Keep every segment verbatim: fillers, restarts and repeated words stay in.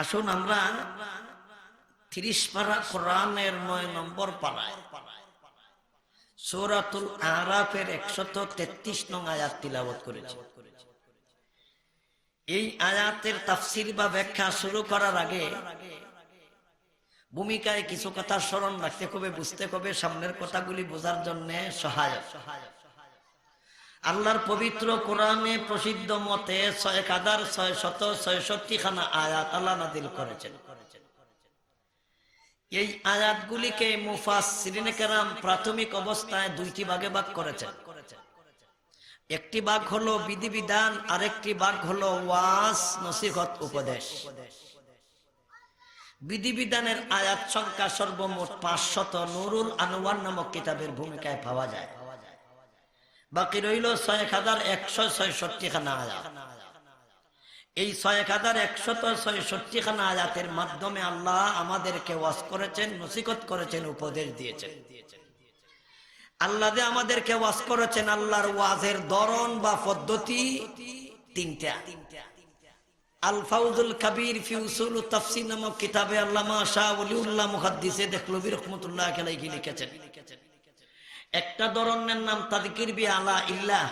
আসুন, আমরা তিরিশ পারা কোরআনের নয় নম্বর পারায় সূরাতুল আরাফের একশত তেত্রিশ নং আয়াত তিলাওয়াত করেছি। এই আয়াতের তাফসীর বা ব্যাখ্যা শুরু করার আগে ভূমিকায় কিছু কথা স্মরণ রাখতে হবে, বুঝতে হবে, সামনের কথাগুলি বোঝার জন্য সহায়ক। আল্লাহর পবিত্র কোরআনে প্রসিদ্ধ মতে ছয় হাজার ছয়শত ছয়ষট্টি খানা আয়াত আল্লাহ নাজিল করেছেন। এই আয়াতগুলিকে মুফাসসিরিনে কেরাম প্রাথমিক অবস্থায় দুইটি ভাগে ভাগ করেছেন। একটি ভাগ হলো বিধিবিধান, আরেকটি ভাগ হলো ওয়াজ, নসিহত, উপদেশ। বিধিবিধানের আয়াত সংখ্যা সর্বমোট পাঁচশত, নুরুল আনোয়ার নামক কিতাবের ভূমিকায় পাওয়া যায়। বাকি রইল ছয় হাজার একশো ছয়ষট্টি খানা আয়াত। এই ছয় হাজার একশত ছয়ষট্টি খানা আয়াতের মাধ্যমে আল্লাহ আমাদেরকে ওয়াজ করেছেন, নসিহত করেছেন, উপদেশ দিয়েছেন। আল্লাহ যে আমাদেরকে ওয়াজ করেছেন, আল্লাহর ওয়াজের ধরন বা পদ্ধতি তিনটা। আল ফাউজুল কাবীর ফি উসুল তাফসীর নামক কিতাবে আল্লামা শাহ ওলিউল্লাহ মুহাদ্দিসে দেহলভী রহমতুল্লাহ আলাইহি লিখেছেন, একটা ধরনের নাম তাযকির বি আলা ইল্লাহ,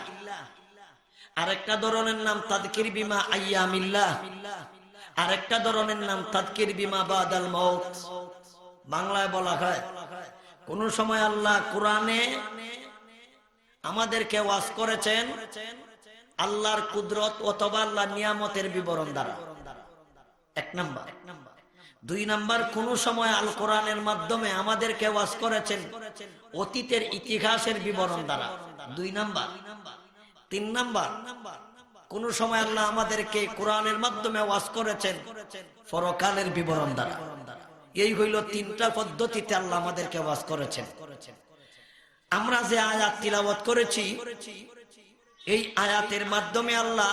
আরেকটা ধরনের নাম তাযকির বিমা আইয়ামিল্লাহ, আরেকটা ধরনের নাম তাযকির বিমা বাদাল মউত। বাংলায় বলা হয়, কোন সময় আল্লাহ কোরআনে আমাদেরকে ওয়াজ করেছেন আল্লাহর কুদরত অথবা আল্লাহর নিয়ামতের বিবরণ দ্বারা, এক নাম্বার। দুই নাম্বার, কোন সময় আল কোরআনের মাধ্যমে আমাদেরকে ওয়াজ করেছেন অতীতের ইতিহাসের বিবরণ দ্বারা, দুই নাম্বার। তিন নাম্বার, কোন সময় আল্লাহ আমাদেরকে কোরআনের মাধ্যমে ওয়াজ করেছেন পরকালের বিবরণ দ্বারা। এই হইল তিনটা পদ্ধতিতে আল্লাহ আমাদেরকে ওয়াজ করেছেন। আমরা যে আয়াত তিলাওয়াত করেছি, এই আয়াতের মাধ্যমে আল্লাহ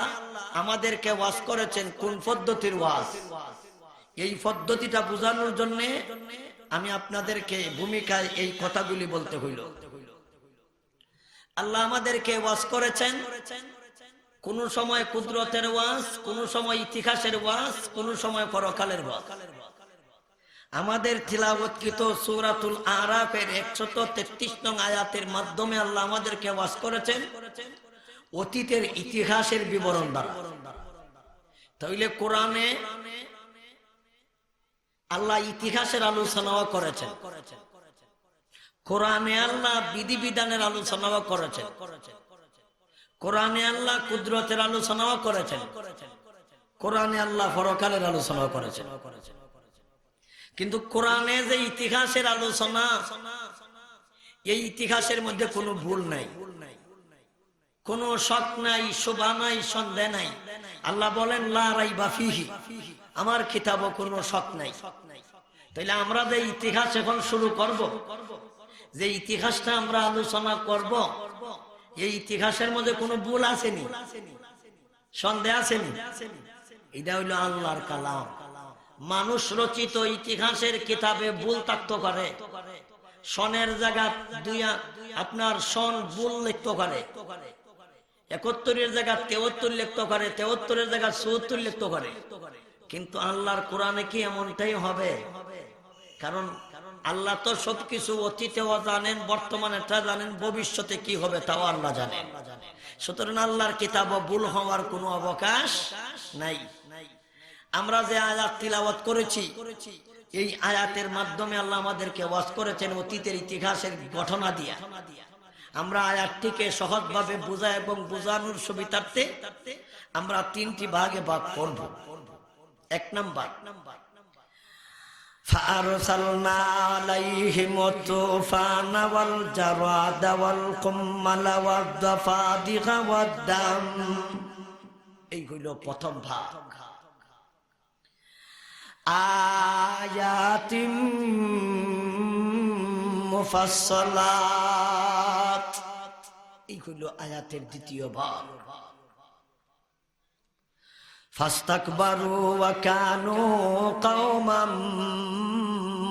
আমাদেরকে ওয়াজ করেছেন কোন পদ্ধতির ওয়াজ, এই পদ্ধতিটা বোঝানোর জন্যে আমি আপনাদেরকে ভূমিকায় এই কথাগুলি বলতে হইল। আল্লাহ আমাদেরকে ওয়াজ করেছেন, কোন সময় কুদরতের ওয়াজ, কোন সময় ইতিহাসের ওয়াজ, কোন সময় পরকালের ওয়াজ। আমাদের তিলাওয়াতকৃত সূরাতুল আরাফের একশত তেত্রিশ নং আয়াতের মাধ্যমে আল্লাহ আমাদেরকে ওয়াজ করেছেন অতীতের ইতিহাসের বিবরণ দ্বারা। তাইলে কোরআনে আল্লাহ ইতিহাসের আলোচনাও করেছেন, কোরআনে আল্লাহ বিধিবিধানের আলোচনাও করেছেন, কোরআনে আল্লাহ কুদরতের আলোচনাও করেছেন, কোরআনে আল্লাহ পরকালের আলোচনাও করেছেন। কিন্তু কোরআনে যে ইতিহাসের আলোচনা, এই ইতিহাসের মধ্যে কোনো ভুল নাই, কোনো শক নাই, শুভা নাই, সন্দেহ নাই। আল্লাহ বলেন, "লা রাইবা ফিহি", আমার কিতাবও কোনো শক নাই। তাইলে আমরা যে ইতিহাস এখন শুরু করব, যে ইতিহাসটা আমরা আলোচনা করব, এই ইতিহাসের মধ্যে কোনো ভুল আছেনি, সন্দেহ আছেনি? এটা হইল আল্লাহর কালাম। মানুষ রচিত ইতিহাসের কিতাবে ভুল থাকতে পারে, সনের জায়গা দুইয়া আপনার সন ভুল লিখতে পারে, একাত্তরের জায়গা তেয়াত্তর লিখতে পারে, তেয়াত্তরের জায়গা চুয়াত্তর লিখতে পারে, কিন্তু আল্লাহর কোরআনে কি এমনটাই হবে? কারণ আল্লাহ তো সবকিছু অতীতেও জানেন, বর্তমানেটা জানেন, ভবিষ্যতে কি হবে তাও আল্লাহ জানেন। সুতরাং আল্লাহর কিতাবও ভুল হওয়ার কোনো অবকাশ নাই। আমরা যে আয়াত তিলাওয়াত করেছি, এই আয়াতের মাধ্যমে আল্লাহ আমাদেরকে ওয়াজ করেছেন অতীতের ইতিহাসের ঘটনা দিয়া। আমরা আয়াতটিকে সহজভাবে বুঝা এবং বুঝানোর সুবিধার্থে আমরা তিনটি ভাগে ভাগ করব। এক নাম্বার, فأرسلنا عليهم الطوفان والجراد والقمل والضفادع والدم। এই হইল প্রথম ভাগ। আয়াতিম মুফাসসালাত, এই হইল আয়াতের দ্বিতীয় ভাগ। ফাস্তাকবারু ওয়া কানু কওমান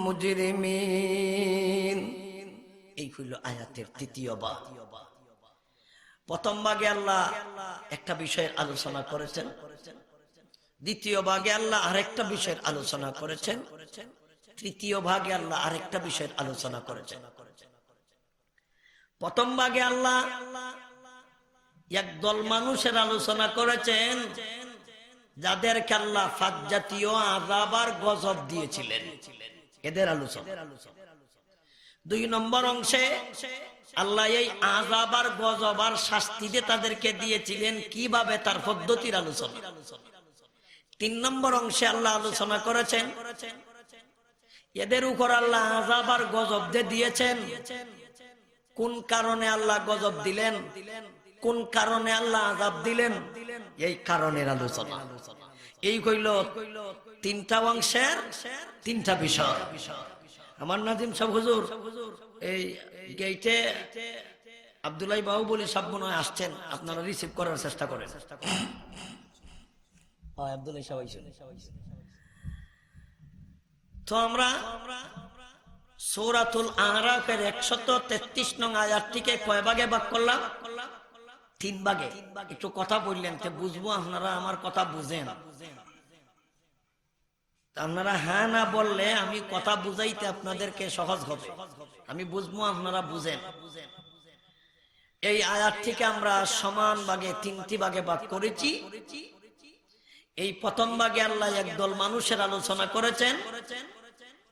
মুজরিমিন। এই হইল আয়াতের তৃতীয় ভাগ। প্রথম ভাগে আল্লাহ একটা বিষয়ের আলোচনা করেছেন, দ্বিতীয় ভাগে আল্লাহ আরেকটা বিষয়ের আলোচনা করেছেন, তৃতীয় ভাগে আল্লাহ আরেকটা বিষয়ের আলোচনা করেছেন। প্রথম ভাগে আল্লাহ একদল মানুষের আলোচনা করেছেন, যাদেরকে আল্লাহ পাঁচ জাতীয় আযাব আর গজব দিয়েছিলেন, এদের আলোচনা। দুই নম্বর অংশে আল্লাহ এই আযাব আর গজব আর শাস্তি যে তাদেরকে দিয়েছিলেন, কিভাবে, তার পদ্ধতির আলোচনা। তিন নম্বর অংশে আল্লাহ আলোচনা করেছেন এদের উপর আল্লাহ আযাব আর গজব যে দিয়েছেন, কোন কারণে আল্লাহ গজব দিলেন, কোন কারণে আল্লাহ আযাব দিলেন, এই কারণের আলোচনা। এই হইল তিনটা অংশের তিনটা বিষয়। আমার নাজিম সাহেব হুজুর, এই গেইটে আব্দুল্লাহ বাহুবলী সাহেব মনে হয় আসছেন, আপনারা রিসিভ করার চেষ্টা করেন। হয়, আব্দুল্লাহ সাহেব আইছেন। তো আমরা সূরাতুল আরাফের একশত তেত্রিশ নং আয়াতটিকে কয় ভাগে ভাগ করলাম? তিন ভাগে। একটু কথা বললেন, তে বুঝবো আপনারা আমার কথা বুঝেন। তা আপনারা হ্যাঁ না বললে আমি কথা বুঝাইতে আপনাদেরকে সহজ হবে, আমি বুঝবো আপনারা বুঝেন। এই আয়াতটিকে আমরা সমান ভাগে তিনটি ভাগে ভাগ করেছি। এই প্রথম ভাগে আল্লাহ একদল মানুষের আলোচনা করেছেন,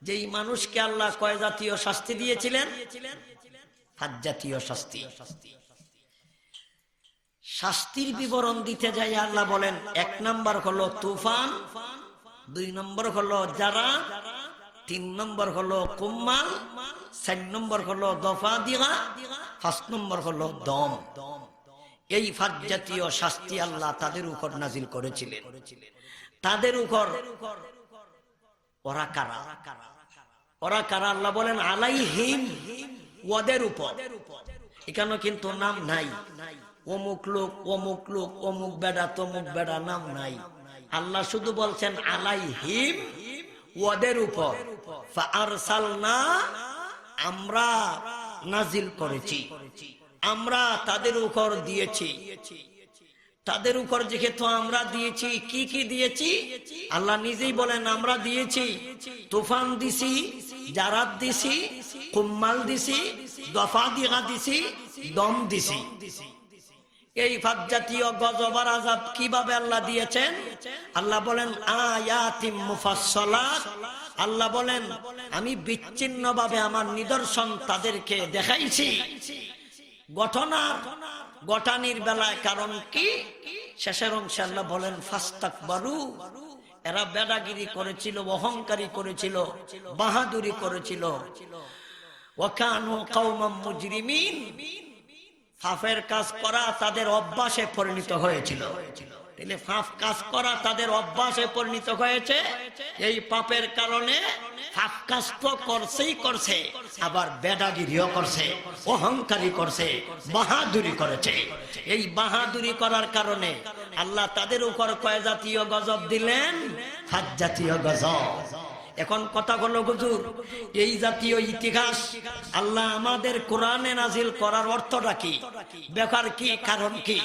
যেই মানুষকে আল্লাহ কয় জাতীয় শাস্তি দিয়েছিলেন? পাঁচ জাতীয় শাস্তি। শাস্তির বিবরণ দিতে যাই আল্লাহ বলেন, এক নম্বর হলো তুফান, দুই নম্বর হলো জারাদ, তিন নম্বর হলো কুম্মাল, চার নম্বর হলো দফাদিগা, পাঁচ নম্বর হলো দম। এই পাঁচ জাতীয় শাস্তি আল্লাহ তাদের উপর নাজিল করেছিলেন। তাদের উপর ওরা কারা? ওরা কারা? আল্লাহ বলেন আলাইহিম, ওদের উপর। এখানে কিন্তু নাম নাই, অমুক লোক, অমুক লোক, অমুক বেটা, তমুক বেটা, নাম নাই। আল্লাহ শুধু বলছেন আলাইহিম, ওদের উপর। ফাআরসালনা, আমরা নাজিল করেছি, আমরা তাদের উপর দিয়েছি। তাদের উপর যেহেতু আমরা দিয়েছি, কি কি দিয়েছি? আল্লাহ নিজেই বলেন, আমরা দিয়েছি, তুফান দিছি, জারাদ দিছি, কুম্মাল দিছি, দফাদিগা দিছি, দম দিছি। এই পাঁচ জাতীয় গজব আর আযাব কিভাবে আল্লাহ দিয়েছেন? আল্লাহ বলেন, আয়াতিম মুফাসসালাত। আল্লাহ বলেন, আমি বিচ্ছিন্নভাবে আমার নিদর্শন তাদেরকে দেখাইছি। ঘটনার, ঘটানির বেলায় কারণ কি? শেষের অংশে আল্লাহ বলেন, ফাস্তাকবারু, এরা বেড়াগিরি করেছিল, অহংকারী করেছিল, বাহাদুরি করেছিল। ওয়া কানু কাওমাম মুজরিমিন, পাপের কাজ করা তাদের অভ্যাসে পরিণত হয়েছিল। তাহলে পাপ কাজ করা তাদের অভ্যাসে পরিণত হয়েছে। এই পাপের কারণে পাপ কাজ তো করছেই করছে, আবার বেড়াগিরিও করছে, অহংকারী করছে, বাহাদুরি করেছে। এই বাহাদুরি করার কারণে আল্লাহ তাদের উপর কয় জাতীয় গজব দিলেন? পাঁচ জাতীয় গজব। এখন কথা হলো, হুজুর, এই জাতীয় ইতিহাস আল্লাহ আমাদের কোরআনে নাজিল করার অর্থটা কি? ব্যাপার কি? কারণ কি?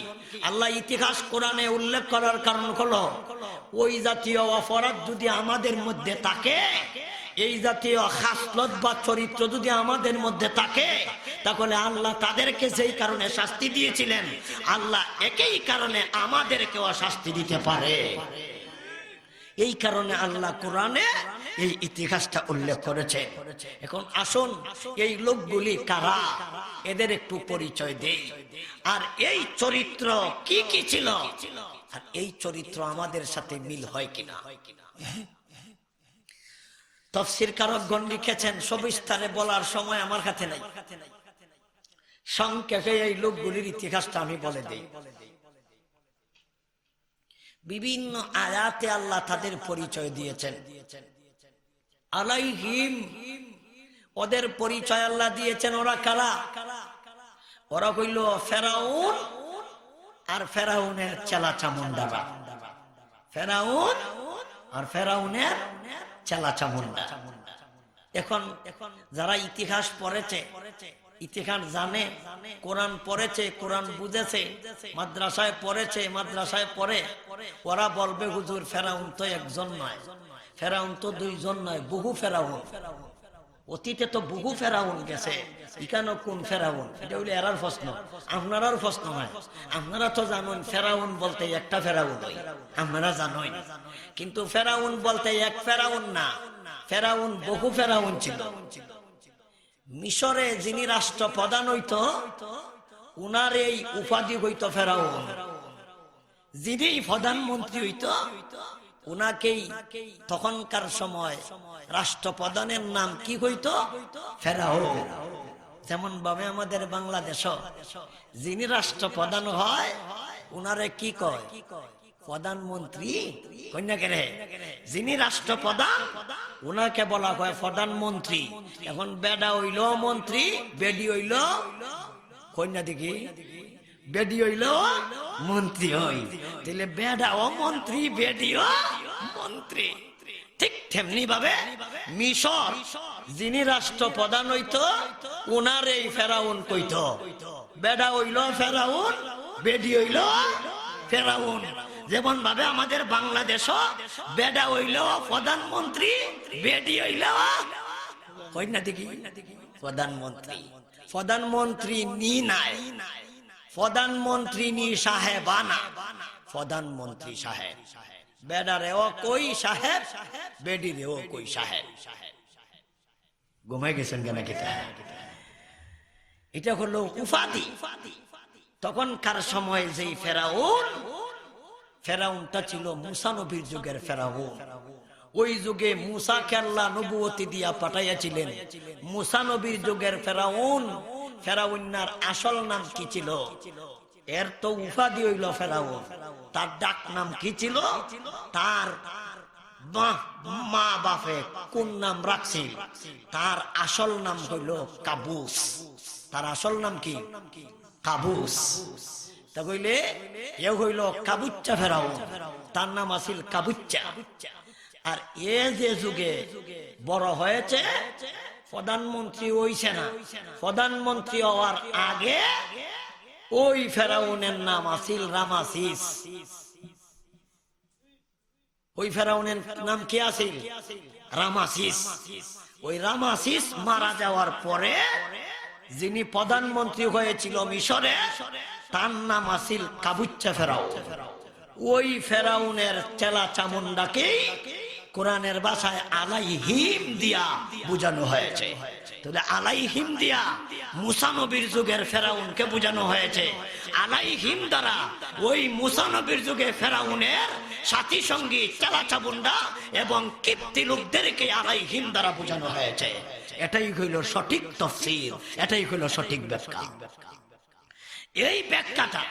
আল্লাহ ইতিহাস কোরআনে উল্লেখ করার কারণ হলো, ওই জাতীয় অপরাধ যদি আমাদের মধ্যে থাকে, এই জাতীয় খাসলত বা চরিত্র যদি আমাদের মধ্যে থাকে, তাহলে আল্লাহ তাদেরকে যেই কারণে শাস্তি দিয়েছিলেন, আল্লাহ একই কারণে আমাদেরকেও শাস্তি দিতে পারে। এই কারণে আল্লাহ কোরআনে এই ইতিহাসটা উল্লেখ করেছেন। এখন আসুন, এই লোকগুলি কারা, এদের একটু পরিচয় দেই। আর এই চরিত্র কি কি ছিল, আর এই চরিত্র আমাদের সাথে মিল হয় কিনা। তফসিরকারকগণ লিখেছেন, সবিস্তারে বলার সময় আমার কাছে নাই, সংক্ষেপে এই লোকগুলির ইতিহাসটা আমি বলে দেই। বিভিন্ন আয়াতে আল্লাহ তাদের পরিচয় দিয়েছেন। আলাইহিম, ওদের পরিচয় আল্লাহ দিয়েছেন। ওরা কারা? ওরা হইল ফেরাউন আর ফেরাউনের চেলা চামুন্ডারা। ফেরাউন আর ফেরাউনের চেলা চামুন্ডা। এখন যারা ইতিহাস পড়েছে, ইতিহাস জানে, কোরআন পড়েছে, কোরআন বুঝেছে, মাদ্রাসায় পড়েছে, মাদ্রাসায় পড়ে, ওরা বলবে, "হুজুর, ফেরাউন তো একজন নয়, ফেরাউন তো দুইজন নয়, বহু ফেরাউন। অতীতে তো বহু ফেরাউন গেছে, ইখানো কোন ফেরাউন?" এটা হইলো এরার প্রশ্ন, আপনারার প্রশ্ন নয়। আপনারা তো জানেন ফেরাউন বলতে একটা ফেরাউন হয়, আপনারা জানেন। কিন্তু ফেরাউন বলতে এক ফেরাউন না, ফেরাউন বহু ফেরাউন ছিল। মিশরে যিনি রাষ্ট্রপ্রধান হইতো, উনার এই উপাধি হইতো ফেরাউন। যিনি প্রধানমন্ত্রী হইতো, উনাকেই তখনকার সময় রাষ্ট্রপ্রধানের নাম কি হইতো? ফেরাউন। যেমন ভাবে আমাদের বাংলাদেশও যিনি রাষ্ট্রপ্রধান হয়, উনারে কি কয়? প্রধানমন্ত্রী। কইন না কেরে? যিনি রাষ্ট্রপ্রধান, উনাকে বলা হয় প্রধানমন্ত্রী। এখন বেডা হইল মন্ত্রী, বেডি হইল, কইন না দেখি, বেডি হইল মন্ত্রী হই। তাহলে বেডাও মন্ত্রী, বেডিও মন্ত্রী। ঠিক তেমনি ভাবে মিশর যিনি রাষ্ট্রপ্রধান হইতো, উনার এই ফেরাউন কইতো। বেডা হইল ফেরাউন, বেডি হইল ফেরাউন। যেমন ভাবে আমাদের বাংলাদেশও বেডা হইল প্রধানমন্ত্রী, বেডি হইল, কইন না দেখি, প্রধানমন্ত্রী। প্রধানমন্ত্রী নি নাই, প্রধানমন্ত্রী নি সাহেবানা, প্রধানমন্ত্রী সাহেব। বেডারেও কই সাহেব, বেডিরেও কই সাহেব। ঘুমাই গেছেন কেন কিতা? এটা হলো উপাধি। তখনকার সময় যেই ফেরাউন, ফেরাউনটা ছিল মুসা নবীর যুগের ফেরাউন। ওই যুগে মুসাকে আল্লাহ নবুয়তি দিয়া পাঠাইয়াছিলেন। মুসা নবীর যুগের ফেরাউন, ফেরাউন্নার আসল নাম কি ছিল? এর তো উপাধি হইল ফেরাউন, তার ডাক নাম কি ছিল? তার মা, মা বাপে কোন নাম রাখছিল? তার আসল নাম হইল কাবুস। তার আসল নাম কি? কাবুস। তা কইলে এ হইল কাবুচ্চা ফেরাউন, তার নাম আছিল কাবুচ্চা। আর এ যে যুগে বড় হয়েছে, প্রধানমন্ত্রী হইছে না, প্রধানমন্ত্রী হওয়ার আগে ওই ফেরাউনের নাম আছিল রামাসিস। ওই ফেরাউনের নাম কি আছিল? রামাসিস। ওই রামাসিস মারা যাওয়ার পরে যিনি প্রধানমন্ত্রী হয়েছিল মিশরে, তার নাম আছিল কাবুচ্চা ফেরাউন। ওই ফেরাউনের চেলা চামুন্ডাকেই কোরআনের ভাষায় আলাইহিম দিয়া বোঝানো হয়েছে। তাহলে আলাইহিম দিয়া মুসা নবীর যুগের ফেরাউনকে বোঝানো হয়েছে। আলাইহিম দ্বারা ওই মুসা নবীর যুগে ফেরাউনের সাথী সঙ্গী, চেলা চামুন্ডা এবং কিপ্তি লোকদেরকে আলাইহিম দ্বারা বোঝানো হয়েছে। এটাই হইল সঠিক তফসির, এটাই হইল সঠিক ব্যাখ্যা। এই ব্যাখ্যাটা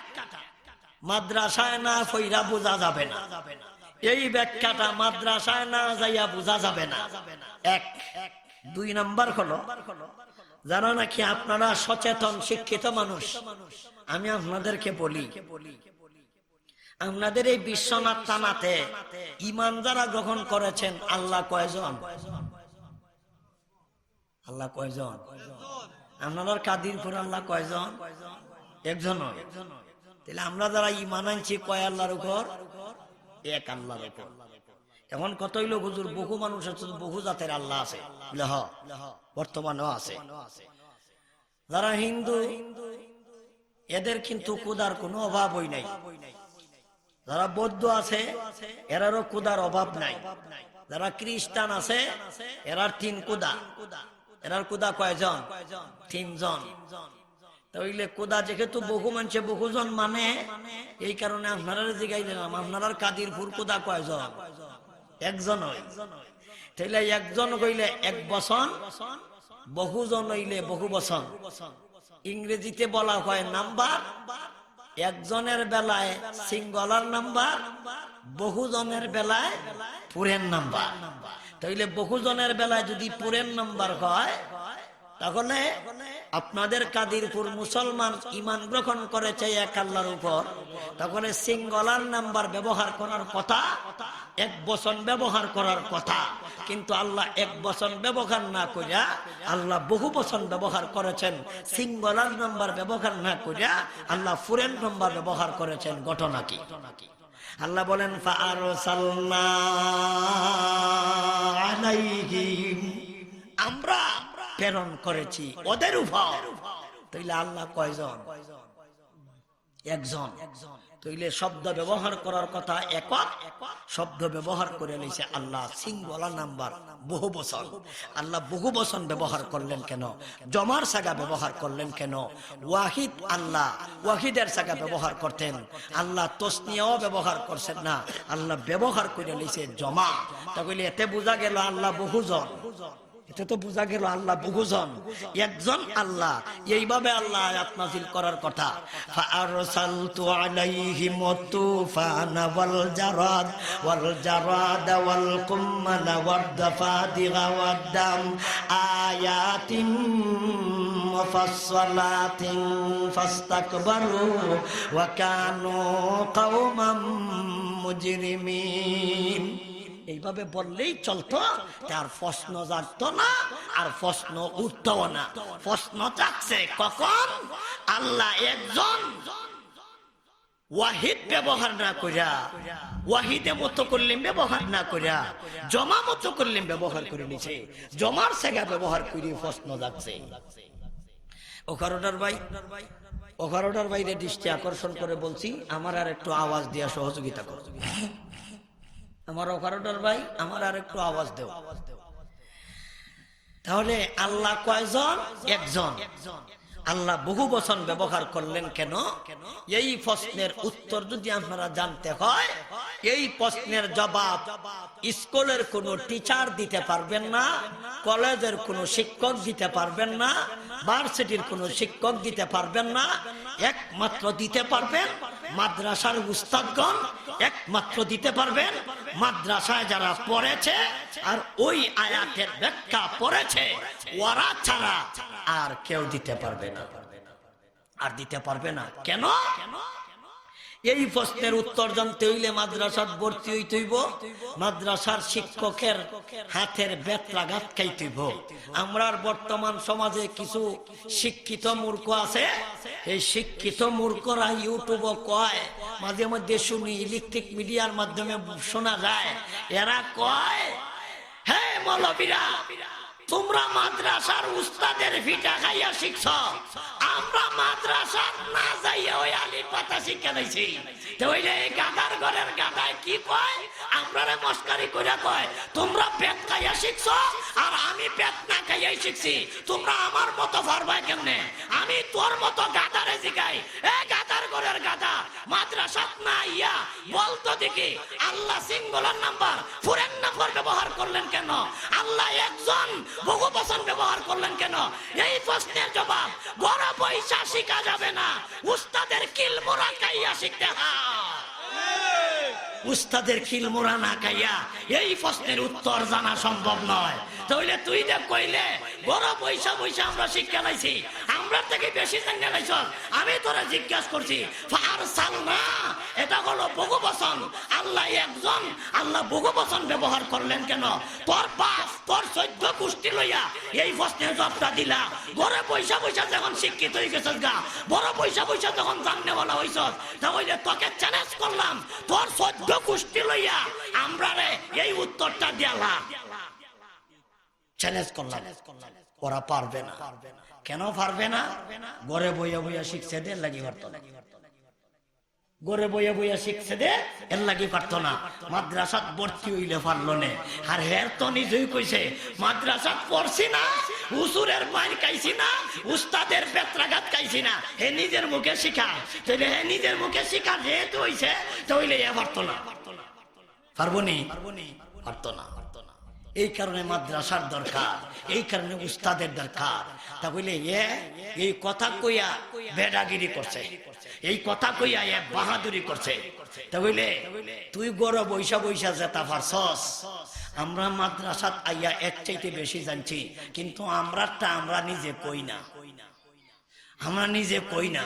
মাদ্রাসায় না পইরা বোঝা যাবে না। এই ব্যাখ্যাটা মাদ্রাসায় না যাইয়া বোঝা যাবে না। এক। দুই নাম্বার হলো, যারা নাকি আপনারা সচেতন শিক্ষিত মানুষ, আমি আপনাদেরকে বলি, আপনাদের এই বিশ্বনাথ থানাতে ইমান যারা গ্রহণ করেছেন, আল্লাহ কয়জন? আল্লাহ কয়জন? আপনারার কাদিরপুর আল্লাহ কয়জন? একজন হয়। তাহলে আমরা যারা ইমান আনছি কয় আল্লাহর উপর? এক আল্লাহর উপর। এখন কত হইল হুজুর, বহু মানুষ আছে তো, বহু জাতের আল্লাহ আছে। বলে, "হ, বর্তমানেও আছে।" যারা হিন্দু, এদের কিন্তু ক্ষুধার কোনো অভাব হই নাই। যারা বৌদ্ধ আছে, এরারও ক্ষুধার অভাব নাই। যারা খ্রিস্টান আছে, এরার তিন ক্ষুধা। এরার ক্ষুধা কয়জন? তিনজন। তাইলে ক্ষুধা যেহেতু বহু মানুষে বহুজন মানে, এই কারণে আপনারারে জিগাইলাম, আপনারার কাদিরপুর ক্ষুধা কয়জন? একজন হয়। তাইলে একজন কইলে এক বচন, বহুজন হইলে বহু বচন। ইংরেজিতে বলা হয় নাম্বার। একজনের বেলায় সিঙ্গুলার নাম্বার, বহুজনের বেলায় পুরেন নাম্বার। তাইলে বহুজনের বেলায় যদি পুরেন নাম্বার হয়, তাহলে আপনাদের কাদিরপুর মুসলমান ইমান গ্রহণ করেছে এক আল্লাহর উপর, তাহলে সিঙ্গুলার নাম্বার ব্যবহার করার কথা, এক বচন ব্যবহার করার কথা, কিন্তু আল্লাহ এক বচন ব্যবহার না করিয়া আল্লাহ বহু বচন ব্যবহার করেছেন। সিঙ্গুলার নাম্বার ব্যবহার না করিয়া আল্লাহ ফোরেন নাম্বার ব্যবহার করেছেন। ঘটনা কি? আল্লাহ বলেন, "ফাআরসালনা আলাইহিম", আমরা প্রেরণ করেছি ওদের উপর। তাইলে আল্লাহ কয়জন? একজন। তাইলে শব্দ ব্যবহার করার কথা একক, শব্দ ব্যবহার করে নিছে আল্লাহ সিঙ্গুলার নাম্বার, বহু বচন। আল্লাহ বহু বচন ব্যবহার করলেন কেন? জমার সাগা ব্যবহার করলেন কেন? ওয়াহিদ আল্লাহ, ওয়াহিদের সাগা ব্যবহার করতেন, আল্লাহ তসনিয়াও ব্যবহার করছেন না, আল্লাহ ব্যবহার করে নিছে জমা। তাহলে এতে বোঝা গেল আল্লাহ বহুজন। এতে তো বোঝা গেল আল্লাহ বহুজন, একজন আল্লাহ। এইভাবে আল্লাহ আয়াত নাজিল করার কথা। فأرسلت عليهم الطوفان والجراد والجراد والقمل والضفادع والدم آيات مفصلات فاستكبروا وكانوا قوما مجرمين। এইভাবে বললেই চলতো, তার প্রশ্ন জাগতো না, আর প্রশ্ন উঠতো না। প্রশ্ন জাগছে কখন? আল্লাহ একজন ওয়াহিদ ব্যবহার না করিয়া, ওয়াহিদে মুতাকাল্লিম ব্যবহার না করিয়া, জমা মুতাকাল্লিম ব্যবহার করে নিছে, জমার সেগা ব্যবহার করে প্রশ্ন জাগছে। ওখারোটার ভাই, ওখারোটার বাইরে দৃষ্টি আকর্ষণ করে বলছি, আমার আর একটু আওয়াজ দিয়া সহযোগিতা করো। আমার ওখারোটার ভাই, আমার আর একটু আওয়াজ দেও। তাহলে আল্লাহ কয়জন? একজন। আল্লাহ বহু বচন ব্যবহার করলেন কেন? এই প্রশ্নের উত্তর যদি আপনারা জানতে হয়, এই প্রশ্নের জবাব স্কুলের কোনো টিচার দিতে পারবেন না, কলেজের কোনো শিক্ষক দিতে পারবেন না, ভার্সিটির কোনো শিক্ষক দিতে পারবেন না। একমাত্র দিতে পারবেন মাদ্রাসার উস্তাদগণ, একমাত্র দিতে পারবেন মাদ্রাসায় যারা পড়েছে আর ওই আয়াতের ব্যাখ্যা পড়েছে, ওরা ছাড়া আর কেউ দিতে পারবে না। আর দিতে পারবে না। কেন? এই প্রশ্নের উত্তর জানতে হইলে মাদ্রাসাত ভর্তি হইতে হইব, মাদ্রাসার শিক্ষকের হাতের বেত্রাঘাত খাইতে হইব। আমরার বর্তমান সমাজে কিছু শিক্ষিত মূর্খ আছে, এই শিক্ষিত মূর্খরা YouTube-ও কয়, মাঝে মধ্যে শুনি, ইলেকট্রিক মিডিয়ার মাধ্যমে শোনা যায়, এরা কয়, "হে মৌলবীরা, তোমরা মাদ্রাসার উস্তাদের ফিটা খাইয়া শিখছ, আমরা মাদ্রাসাত না যাইয়া ওই আলিফ বাতা শিক্ষা লইছি।" তে অইলে এই গাধার ঘরের গাধায় কি কয়? আমরারে মস্কারি কইরা কয়, "তোমরা পেট খাইয়া শিখছো, আর আমি পেট না খাইয়াই শিখছি। তোমরা আমার মতো পারবায় কেমনে?" আমি তোর মতো গাধারে জিগাই, এ গাধার ঘরের গাধা, মাদ্রাসাত না আইয়া বলতো দেখি, আল্লাহ সিঙ্গুলার নাম্বার, ফোরেন নাম্বার ব্যবহার করলেন কেন? আল্লাহ একজন বহু বচন ব্যবহার করলেন কেন? এই প্রশ্নের জবাব ঘরো বইসা শিখা যাবে না, উস্তাদের কিলমুরা খাইয়া শিখতে হয়। উস্তাদের কিলমুরা না খাইয়া এই প্রশ্নের উত্তর জানা সম্ভব নয়। তাইলে তুই দেখ কইলে, ঘরো বইসা বইসা আমরা শিক্ষা লাইছি, আমরা থেকে বেশি জানিয়া লাইছস। আমি তোরে জিজ্ঞাসা করছি, ফারসালনা, এটা হলো বহু বচন। আল্লাহ একজন, আল্লাহ বহু বচন ব্যবহার করলেন কেন? তোর বাপ, তোর চৌদ্দ গোষ্ঠী লইয়া এই প্রশ্নের জবাবটা দিলা। ঘরে বইসা বইসা যখন শিক্ষিত হয়ে গেছস গা, ঘরে বইসা বইসা যখন জাননেওয়ালা হইছস, তাহলে তোকে চ্যালেঞ্জ করলাম, তোর চৌদ্দ গোষ্ঠী লইয়া আমরারে এই উত্তরটা দিয়ালা। চ্যালেঞ্জ করলাম, ওরা পারবে না। কেন পারবে না? ঘরে বইয়া বইয়া শিখছে দে, এর লাগি পারতো না। ঘরে বইয়া বইয়া শিখছে দে, এর লাগি পারতো না। মাদ্রাসাত ভর্তি হইলে পারলো নে। আর হের তো নিজেই কইছে, "মাদ্রাসাত পড়ছি না, হুজুরের মাইর খাইছি না, উস্তাদের বেত্রাঘাত খাইছি না।" হে নিজের মুখে স্বীকার। তাইলে হে নিজের মুখে স্বীকার যেহেতু হইছে, তাইলে এ পারতো না। পারবো নি? পারতো না। এই কারণে মাদ্রাসার দরকার, এই কারণে উস্তাদের দরকার। তা বলে এ এই কথা কইয়া বেডাগিরি করছে, এই কথা কইয়া এ বাহাদুরি করছে। তা বলে তুই ঘরো বইসা বইসা যেতা পারছস, আমরা মাদ্রাসাত আইয়া এর চাইতে বেশি জানছি, কিন্তু আমরারটা আমরা নিজে কই না। আমরা নিজে কই না,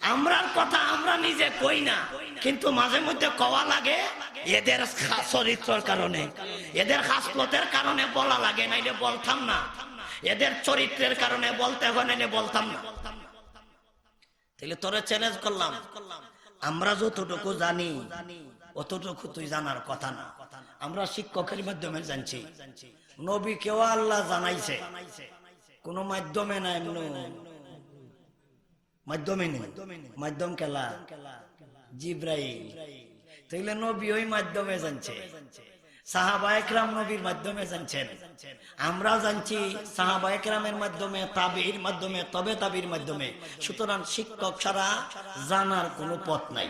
আমরার কথা আমরা নিজে কই না, কিন্তু মাঝে মধ্যে কওয়া লাগে। এদের খা-, চরিত্রর কারণে, এদের খাসলতের কারণে বলা লাগে, নাইলে বলতাম না। এদের চরিত্রের কারণে বলতে হয়, নাইলে বলতাম না। তাইলে তোরে চ্যালেঞ্জ করলাম, আমরা যতটুকু জানি অতটুকু তুই জানার কথা না। আমরা শিক্ষকের মাধ্যমে জানছি, নবীকেও আল্লাহ জানাইছে, কোনো মাধ্যমে না, এমনি মাধ্যমে নেই। মাধ্যম কেলা? জিব্রাইল। তাইলে নবী ওই মাধ্যমে জানছে, সাহাবা একরাম নবীর মাধ্যমে জানছেন, আমরা জানছি সাহাবা একরামের মাধ্যমে, তাবির মাধ্যমে, তবে তাবির মাধ্যমে। সুতরাং শিক্ষক ছাড়া জানার কোনো পথ নাই,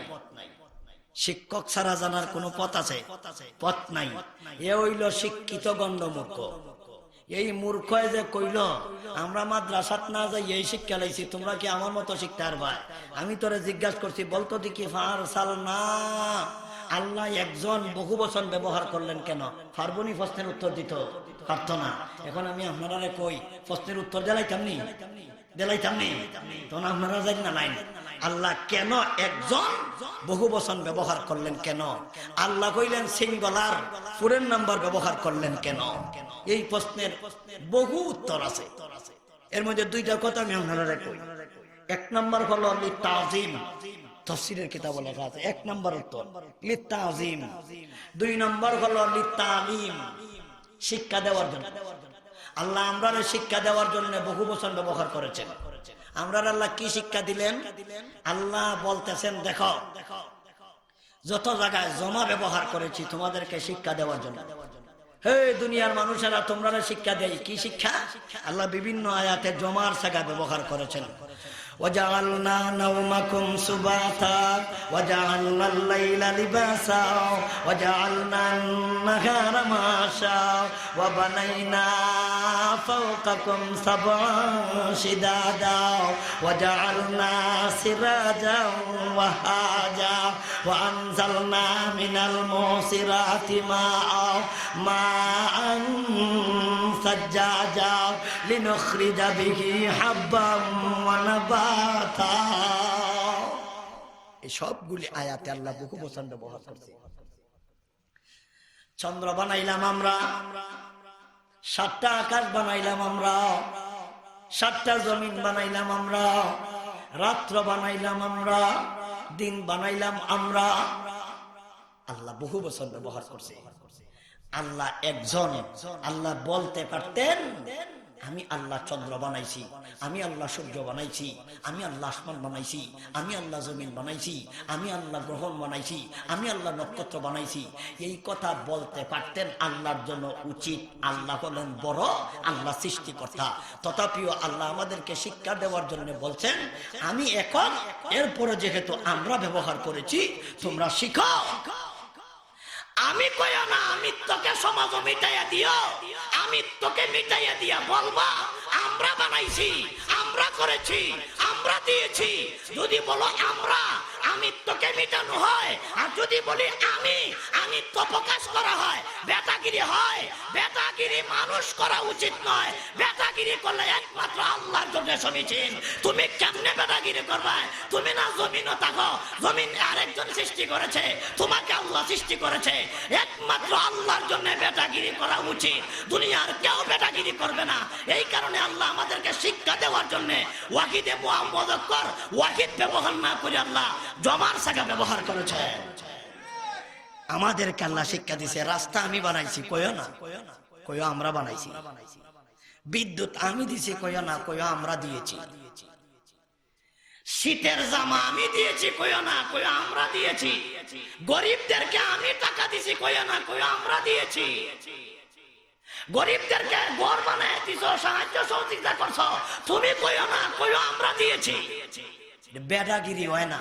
শিক্ষক ছাড়া জানার কোনো পথ আছে? পথ নাই। এ অইল শিক্ষিত গণ্ডমূর্খ। এই মূর্খয় যে কইল, "আমরা মাদ্রাসাত না যাই এই শিক্ষা লাইছি, তোমরা কি আমার মতো শিখতে পারবা?" আমি তোরে জিজ্ঞাসা করছি, বলতো দেখি, "ফারসালনা, আল্লাহ একজন বহু বচন ব্যবহার করলেন কেন?" পারবনি প্রশ্নের উত্তর দিত? পারত না। এখন আমি আপনারারে কই, প্রশ্নের উত্তর দিলাইতাম নি? দিলাইতাম নি? তখন আপনারা জানি না লাইন। আল্লাহ কেন একজন বহু বচন ব্যবহার করলেন কেন? আল্লাহ কইলেন সিঙ্গুলার, পুরের নাম্বার ব্যবহার করলেন কেন? এই প্রশ্নের বহু উত্তর আছে। এর মধ্যে দুইটা কথা আমি আপনারারে কই। এক নাম্বার হলো লিতাজিম, তফসিরের কিতাবও লেখা আছে। এক নাম্বার উত্তর লিতাজিম। দুই নাম্বার হলো লিতালিম, শিক্ষা দেওয়ার জন্য। আল্লাহ আমরারে শিক্ষা দেওয়ার জন্য বহু বচন ব্যবহার করেছেন। আমরারে আল্লাহ কি শিক্ষা দিলেন? আল্লাহ বলতেছেন, "দেখো, যত জায়গায় জমা ব্যবহার করেছি তোমাদেরকে শিক্ষা দেওয়ার জন্য। হে দুনিয়ার মানুষেরা, তোমরারে শিক্ষা দেই।" কি শিক্ষা? আল্লাহ বিভিন্ন আয়াতে জমার জায়গা ব্যবহার করেছেন। وجعلنا نومكم سباتا وجعلنا الليل لباسا وجعلنا النهار معاشا وبنينا فوقكم سبعا شدادا وجعلنا سراجا وهاجا وأنزلنا من المعصرات ماء ماء ثجاجا لنخرج به حبا ونباتا। এই সবগুলি আয়াতে আল্লাহ বহু বচন ব্যবহার করছে। চন্দ্র বানাইলাম আমরা, সাতটা আকাশ বানাইলাম আমরা, সাতটা জমিন বানাইলাম আমরা, রাত্র বানাইলাম আমরা, দিন বানাইলাম আমরা। আল্লাহ বহু বচন ব্যবহার করছে। আল্লাহ একজন, আল্লাহ বলতে পারতেন, "আমি আল্লাহ চন্দ্র বানাইছি, আমি আল্লাহ সূর্য বানাইছি, আমি আল্লাহ আসমান বানাইছি, আমি আল্লাহ জমিন বানাইছি, আমি আল্লাহ গ্রহণ বানাইছি, আমি আল্লাহ নক্ষত্র বানাইছি।" এই কথা বলতে পারতেন, আল্লাহর জন্য উচিত। আল্লাহ হলেন বড়, আল্লাহ সৃষ্টিকর্তা। তথাপিও আল্লাহ আমাদেরকে শিক্ষা দেওয়ার জন্য বলছেন, "আমি একক, এরপরে যেহেতু আমরা ব্যবহার করেছি, তোমরা শিখো।" আমি কইও না, "আমি তোকে সমাজও মিটাইয়া দিও, আমি তোকে মিটাইয়া দিয়া বলবা, আমরা বানাইছি, আমরা করেছি, আমরা দিয়েছি।" যদি বলো আমরা, আমি তোকে মিটানো হয়, আর যদি বলি আমি, আমি তো প্রকাশ করা হয়, বেটাগিরি হয়। বেটাগিরি মানুষ করা উচিত নয়। বেটাগিরি করলে একমাত্র আল্লাহর জন্য সমীচীন। তুমি কেমনে বেটাগিরি করবে? তুমি না জমিনও থাকো, জমিন আরেকজন সৃষ্টি করেছে, তোমাকে আল্লাহ সৃষ্টি করেছে। একমাত্র আল্লাহর জন্য বেটাগিরি করা উচিত, দুনিয়ার কেউ বেটাগিরি করবে না। এই কারণে আল্লাহ আমাদেরকে শিক্ষা দেওয়ার জন্য ওয়াহিদে মুআ-, মুযাক্কার, ওয়াহিদ ব্যবহার না করে আল্লাহ জমার জাগা ব্যবহার করেছে। আমাদেরকে আল্লাহ শিক্ষা দিছে, রাস্তা আমি বানাইছি, কইও না, কইও আমরা বানাইছি। বিদ্যুৎ আমি দিছি, কইও না, কইও আমরা দিয়েছি। শীতের জামা আমি দিয়েছি, কইও না, কইও আমরা দিয়েছি। গরিবদেরকে আমি টাকা দিছি, কইও না, কইও আমরা দিয়েছি। গরিবদেরকে ঘর বানায় দিছো, সাহায্য সহযোগিতা করছো, তুমি কইও না, কইও আমরা দিয়েছি। বেটাগিরি হয় না।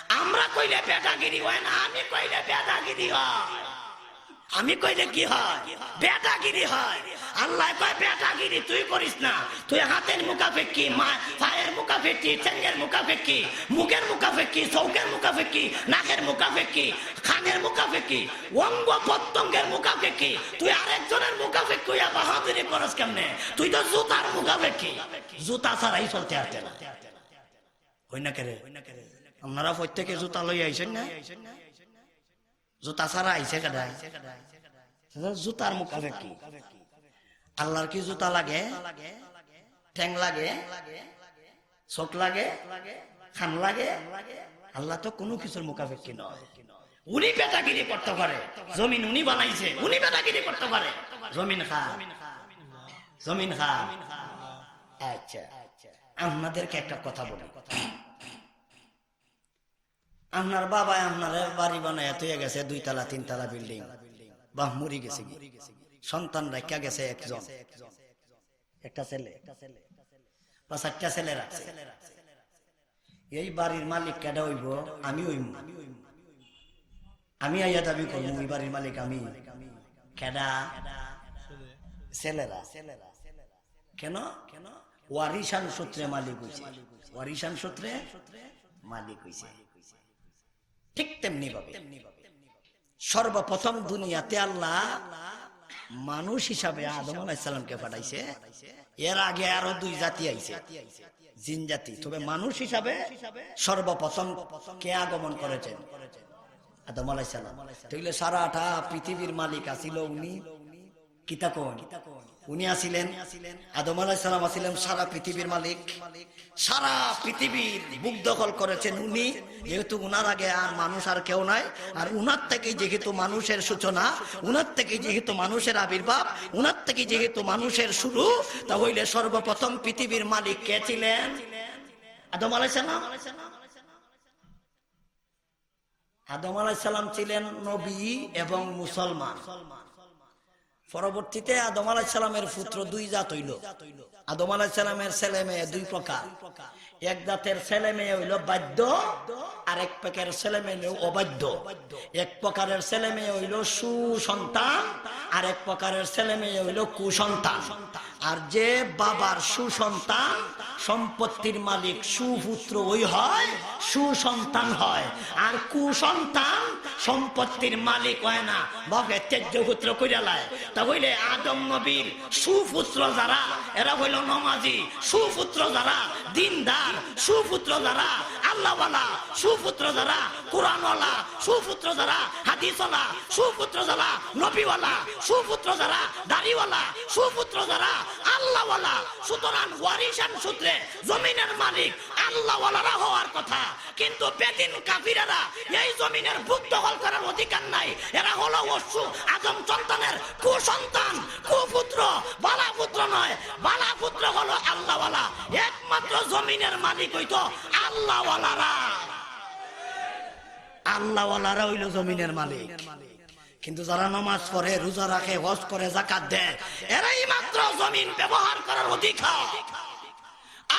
আমরা কইলে বেটাগিরি হয় না, আমি কইলে বেটাগিরি হয়। আমি কইলে কি হয়? বেটাগিরি হয়। আল্লাহ কয়, "বেটাগিরি তুই করিস না, তুই হাতের মুখাপেক্ষি, মা-, পায়ের মুখাপেক্ষি, ঠেঙ্গের মুখাপেক্ষি, মুখের মুখাপেক্ষি, চৌকের মুখাপেক্ষি, নাকের মুখাপেক্ষি, কানের মুখাপেক্ষি, অঙ্গ প্রত্যঙ্গের মুখাপেক্ষি, তুই আরেকজনের মুখাপেক্ষি হইয়া বাহাদুরি করস কেমনে? তুই তো জুতার মুখাপেক্ষি, জুতা ছাড়াই চলতে পারতে না।" কই না কেরে? আপনারা প্রত্যেকে জুতা লইয়া আইছইন না? জুতা ছাড়া আইছে কেডা? জুতার মুখাপেক্ষী। আল্লাহর কি জুতা লাগে? ঠ্যাং লাগে? চোখ লাগে? কান লাগে? আল্লাহ তো কুনু কিছুর মুখাপেক্ষী নয়। উনি বেটাগিরি করতে পারে, জমিন উনি বানাইছে, উনি বেটাগিরি করতে পারে। জমিন কার? জমিন কার? আচ্ছা, আপনাদেরকে একটা কথা বলি। আপনার বাবায় আপনারে বাড়ি বানাইয়া থইয়া গেছে দুইতলা তিনতলা বিল্ডিং, বাহ মরি গেছে গি, সন্তান রাখিয়া গেছে একজন, একটা ছেলে বা চারটা ছেলে রাখছে। এই বাড়ির মালিক কেডা অইবো? আমি অইমু। আমি আইয়া দাবি করমু, এই বাড়ির মালিক আমি। কেডা? ছেলেরা। কেন? ওয়ারিশান সূত্রে মালিক অইছে। ওয়ারিশান সূত্রে মালিক অইছে। ঠিক তেমনি ভাবে সর্বপ্রথম দুনিয়াতে আল্লাহ মানুষ হিসাবে আদম আলাইহিস সালামকে পাঠাইছে। এর আগে আরো দুই জাতি আইছে, জিন জাতি। তবে মানুষ হিসাবে সর্বপ্রথম কে আগমন করেছেন? আদম আলাইহিস সালাম। তাইলে সারাটা পৃথিবীর মালিক আছিল উনি। কিতা কন? উনি আছিলেন, আদম আলাইহিস সালাম আছিলেন সারা পৃথিবীর মালিক। সারা পৃথিবীর বুক দখল করেছেন উনি, যেহেতু উনার আগে আর মানুষ আর কেউ নাই। আর উনার থেকে যেহেতু মানুষের সূচনা, উনার থেকে যেহেতু মানুষের আবির্ভাব, উনার থেকে যেহেতু মানুষের শুরু, তা হইলে সর্বপ্রথম পৃথিবীর মালিক কে ছিলেন? আদম আলাইহিস সালাম। আদম আলাইহিস সালাম ছিলেন নবী এবং মুসলমান। পরবর্তীতে আদম আলাইহিস সালামের পুত্র দুই জাত অইল। আদম আলাইহিস সালামের ছেলে মেয়ে দুই প্রকার। এক জাতের ছেলে মেয়ে অইল বাধ্য, আর এক প্রকারের ছেলে মেয়ে অইল অবাধ্য। এক প্রকারের ছেলে মেয়ে অইল সুসন্তান, আর এক প্রকারের ছেলে মেয়ে অইল কুসন্তান। আর যে বাবার সুসন্তান, সম্পত্তির মালিক সুপুত্র ওই হয়, সুসন্তান হয়। আর কুসন্তান সম্পত্তির মালিক হয় না, বাপে ত্যায্য পুত্র কইরা লায়। তা হইলে আদম নবীর সুপুত্র যারা, এরা হইল নমাজি। সুপুত্র যারা, দিনদার। সুপুত্র যারা, আল্লাহওয়ালা। সুপুত্র যারা, কোরআনওয়ালা। সুপুত্র যারা, হাদিসওয়ালা। সুপুত্র যারা, নবীওয়ালা। সুপুত্র যারা, দাড়িওয়ালা। সুপুত্র যারা, আল্লাহওয়ালা। সুতরাং ওয়ারিশান সূত্রে জমিনের মালিক আল্লাহওয়ালারা হওয়ার কথা, কিন্তু বেদিন কাফিরেরা এই জমিনের বুক দখল করার অধিকার নাই। এরা হলো অসু আদম সন্তানের কুসন্তান, কুপুত্র, বালা পুত্র নয়। বালা পুত্র হলো আল্লাহওয়ালা। একমাত্র জমিনের মালিক হইতো আল্লাহওয়ালারা। আল্লাহওয়ালারা হইল জমিনের মালিক। কিন্তু যারা নমাজ পড়ে, রোজা রাখে, হজ করে, যাকাত দেয়, এরাই মাত্র জমিন ব্যবহার করার অধিকার।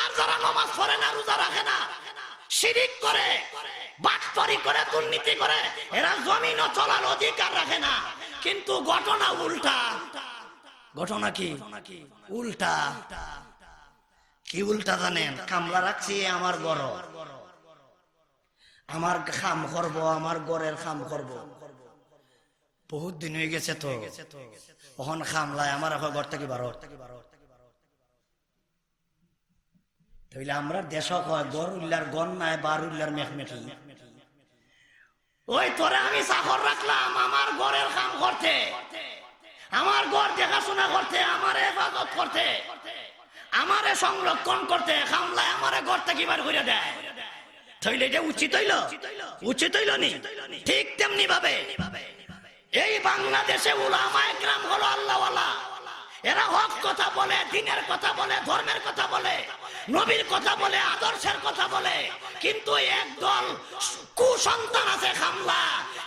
আর যারা নমাজ পড়ে না, রোজা রাখে না, শিরিক করে, বাটপারি করে, দুর্নীতি করে, এরা জমিনও চলার অধিকার রাখে না। কিন্তু ঘটনা উল্টা। ঘটনা কি? উল্টা। কি উল্টা জানেন? কামলা রাখছি আমার ঘর, আমার কাম করব, আমার ঘরের কাম করব। বহুত দিন হয়ে গেছে তো, অখন কামলায় আমার এখন ঘর থাকি বারো। তাইলে আমরা দেশ কয়, ঘর উল্লার ঘর নাই, বার উল্লার মেখমেখি। ওই তোরে আমি চাকর রাখলাম আমার ঘরের কাম করতে, আমার ঘর দেখাশোনা করতে, আমার হেফাজত করতে, আমারে সংরক্ষণ করতে, কামলায় আমারে ঘর থাকি বার করে দেয়। তাইলে এটা উচিত হইল? উচিত হইল নি? ঠিক তেমনি ভাবে এই বাংলাদেশে উলামায়ে কেরাম হলো আল্লাহওয়ালা। এরা হক কথা বলে, দ্বীনের কথা বলে, ধর্মের কথা বলে, নবীর কথা বলে, আদর্শের কথা বলে। কিন্তু একদল কুসন্তান আছে কামলা,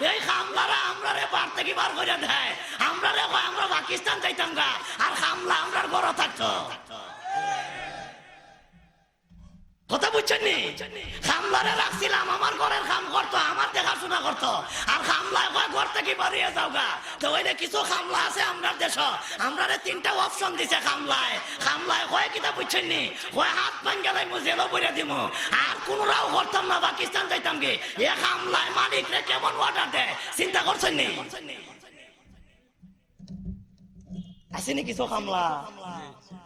এই কামলারা আমরারে বার থাকি বার করে দেয়। আমরারে কয় আমরা পাকিস্তান যাইতাম গা, আর কামলা আমরার ঘরো থাকতো। কথা বুঝছেন নি? কামলারে রাখছিলাম, আমার ঘরের কাম করতো, আমার দেখাশোনা করতো, আর কামলায় কয় ঘর থাকি বারিয়া যাও গা। তো ওই যে কিছু কামলা আছে আমরার দেশো, আমরারে তিনটা অপশন দিছে কামলায়। কামলায় কয় কিতা বুঝছেন নি? কয় হাত ভাঙ্গিয়া লাইমু, জেলো ভরিয়া দিমু, আর কুনুরাও করতাম না, পাকিস্তান যাইতাম গি। এ কামলায় মালিকরে কেমন অর্ডার দেয়, চিন্তা করছেন নি? আছে নি কিছু কামলা?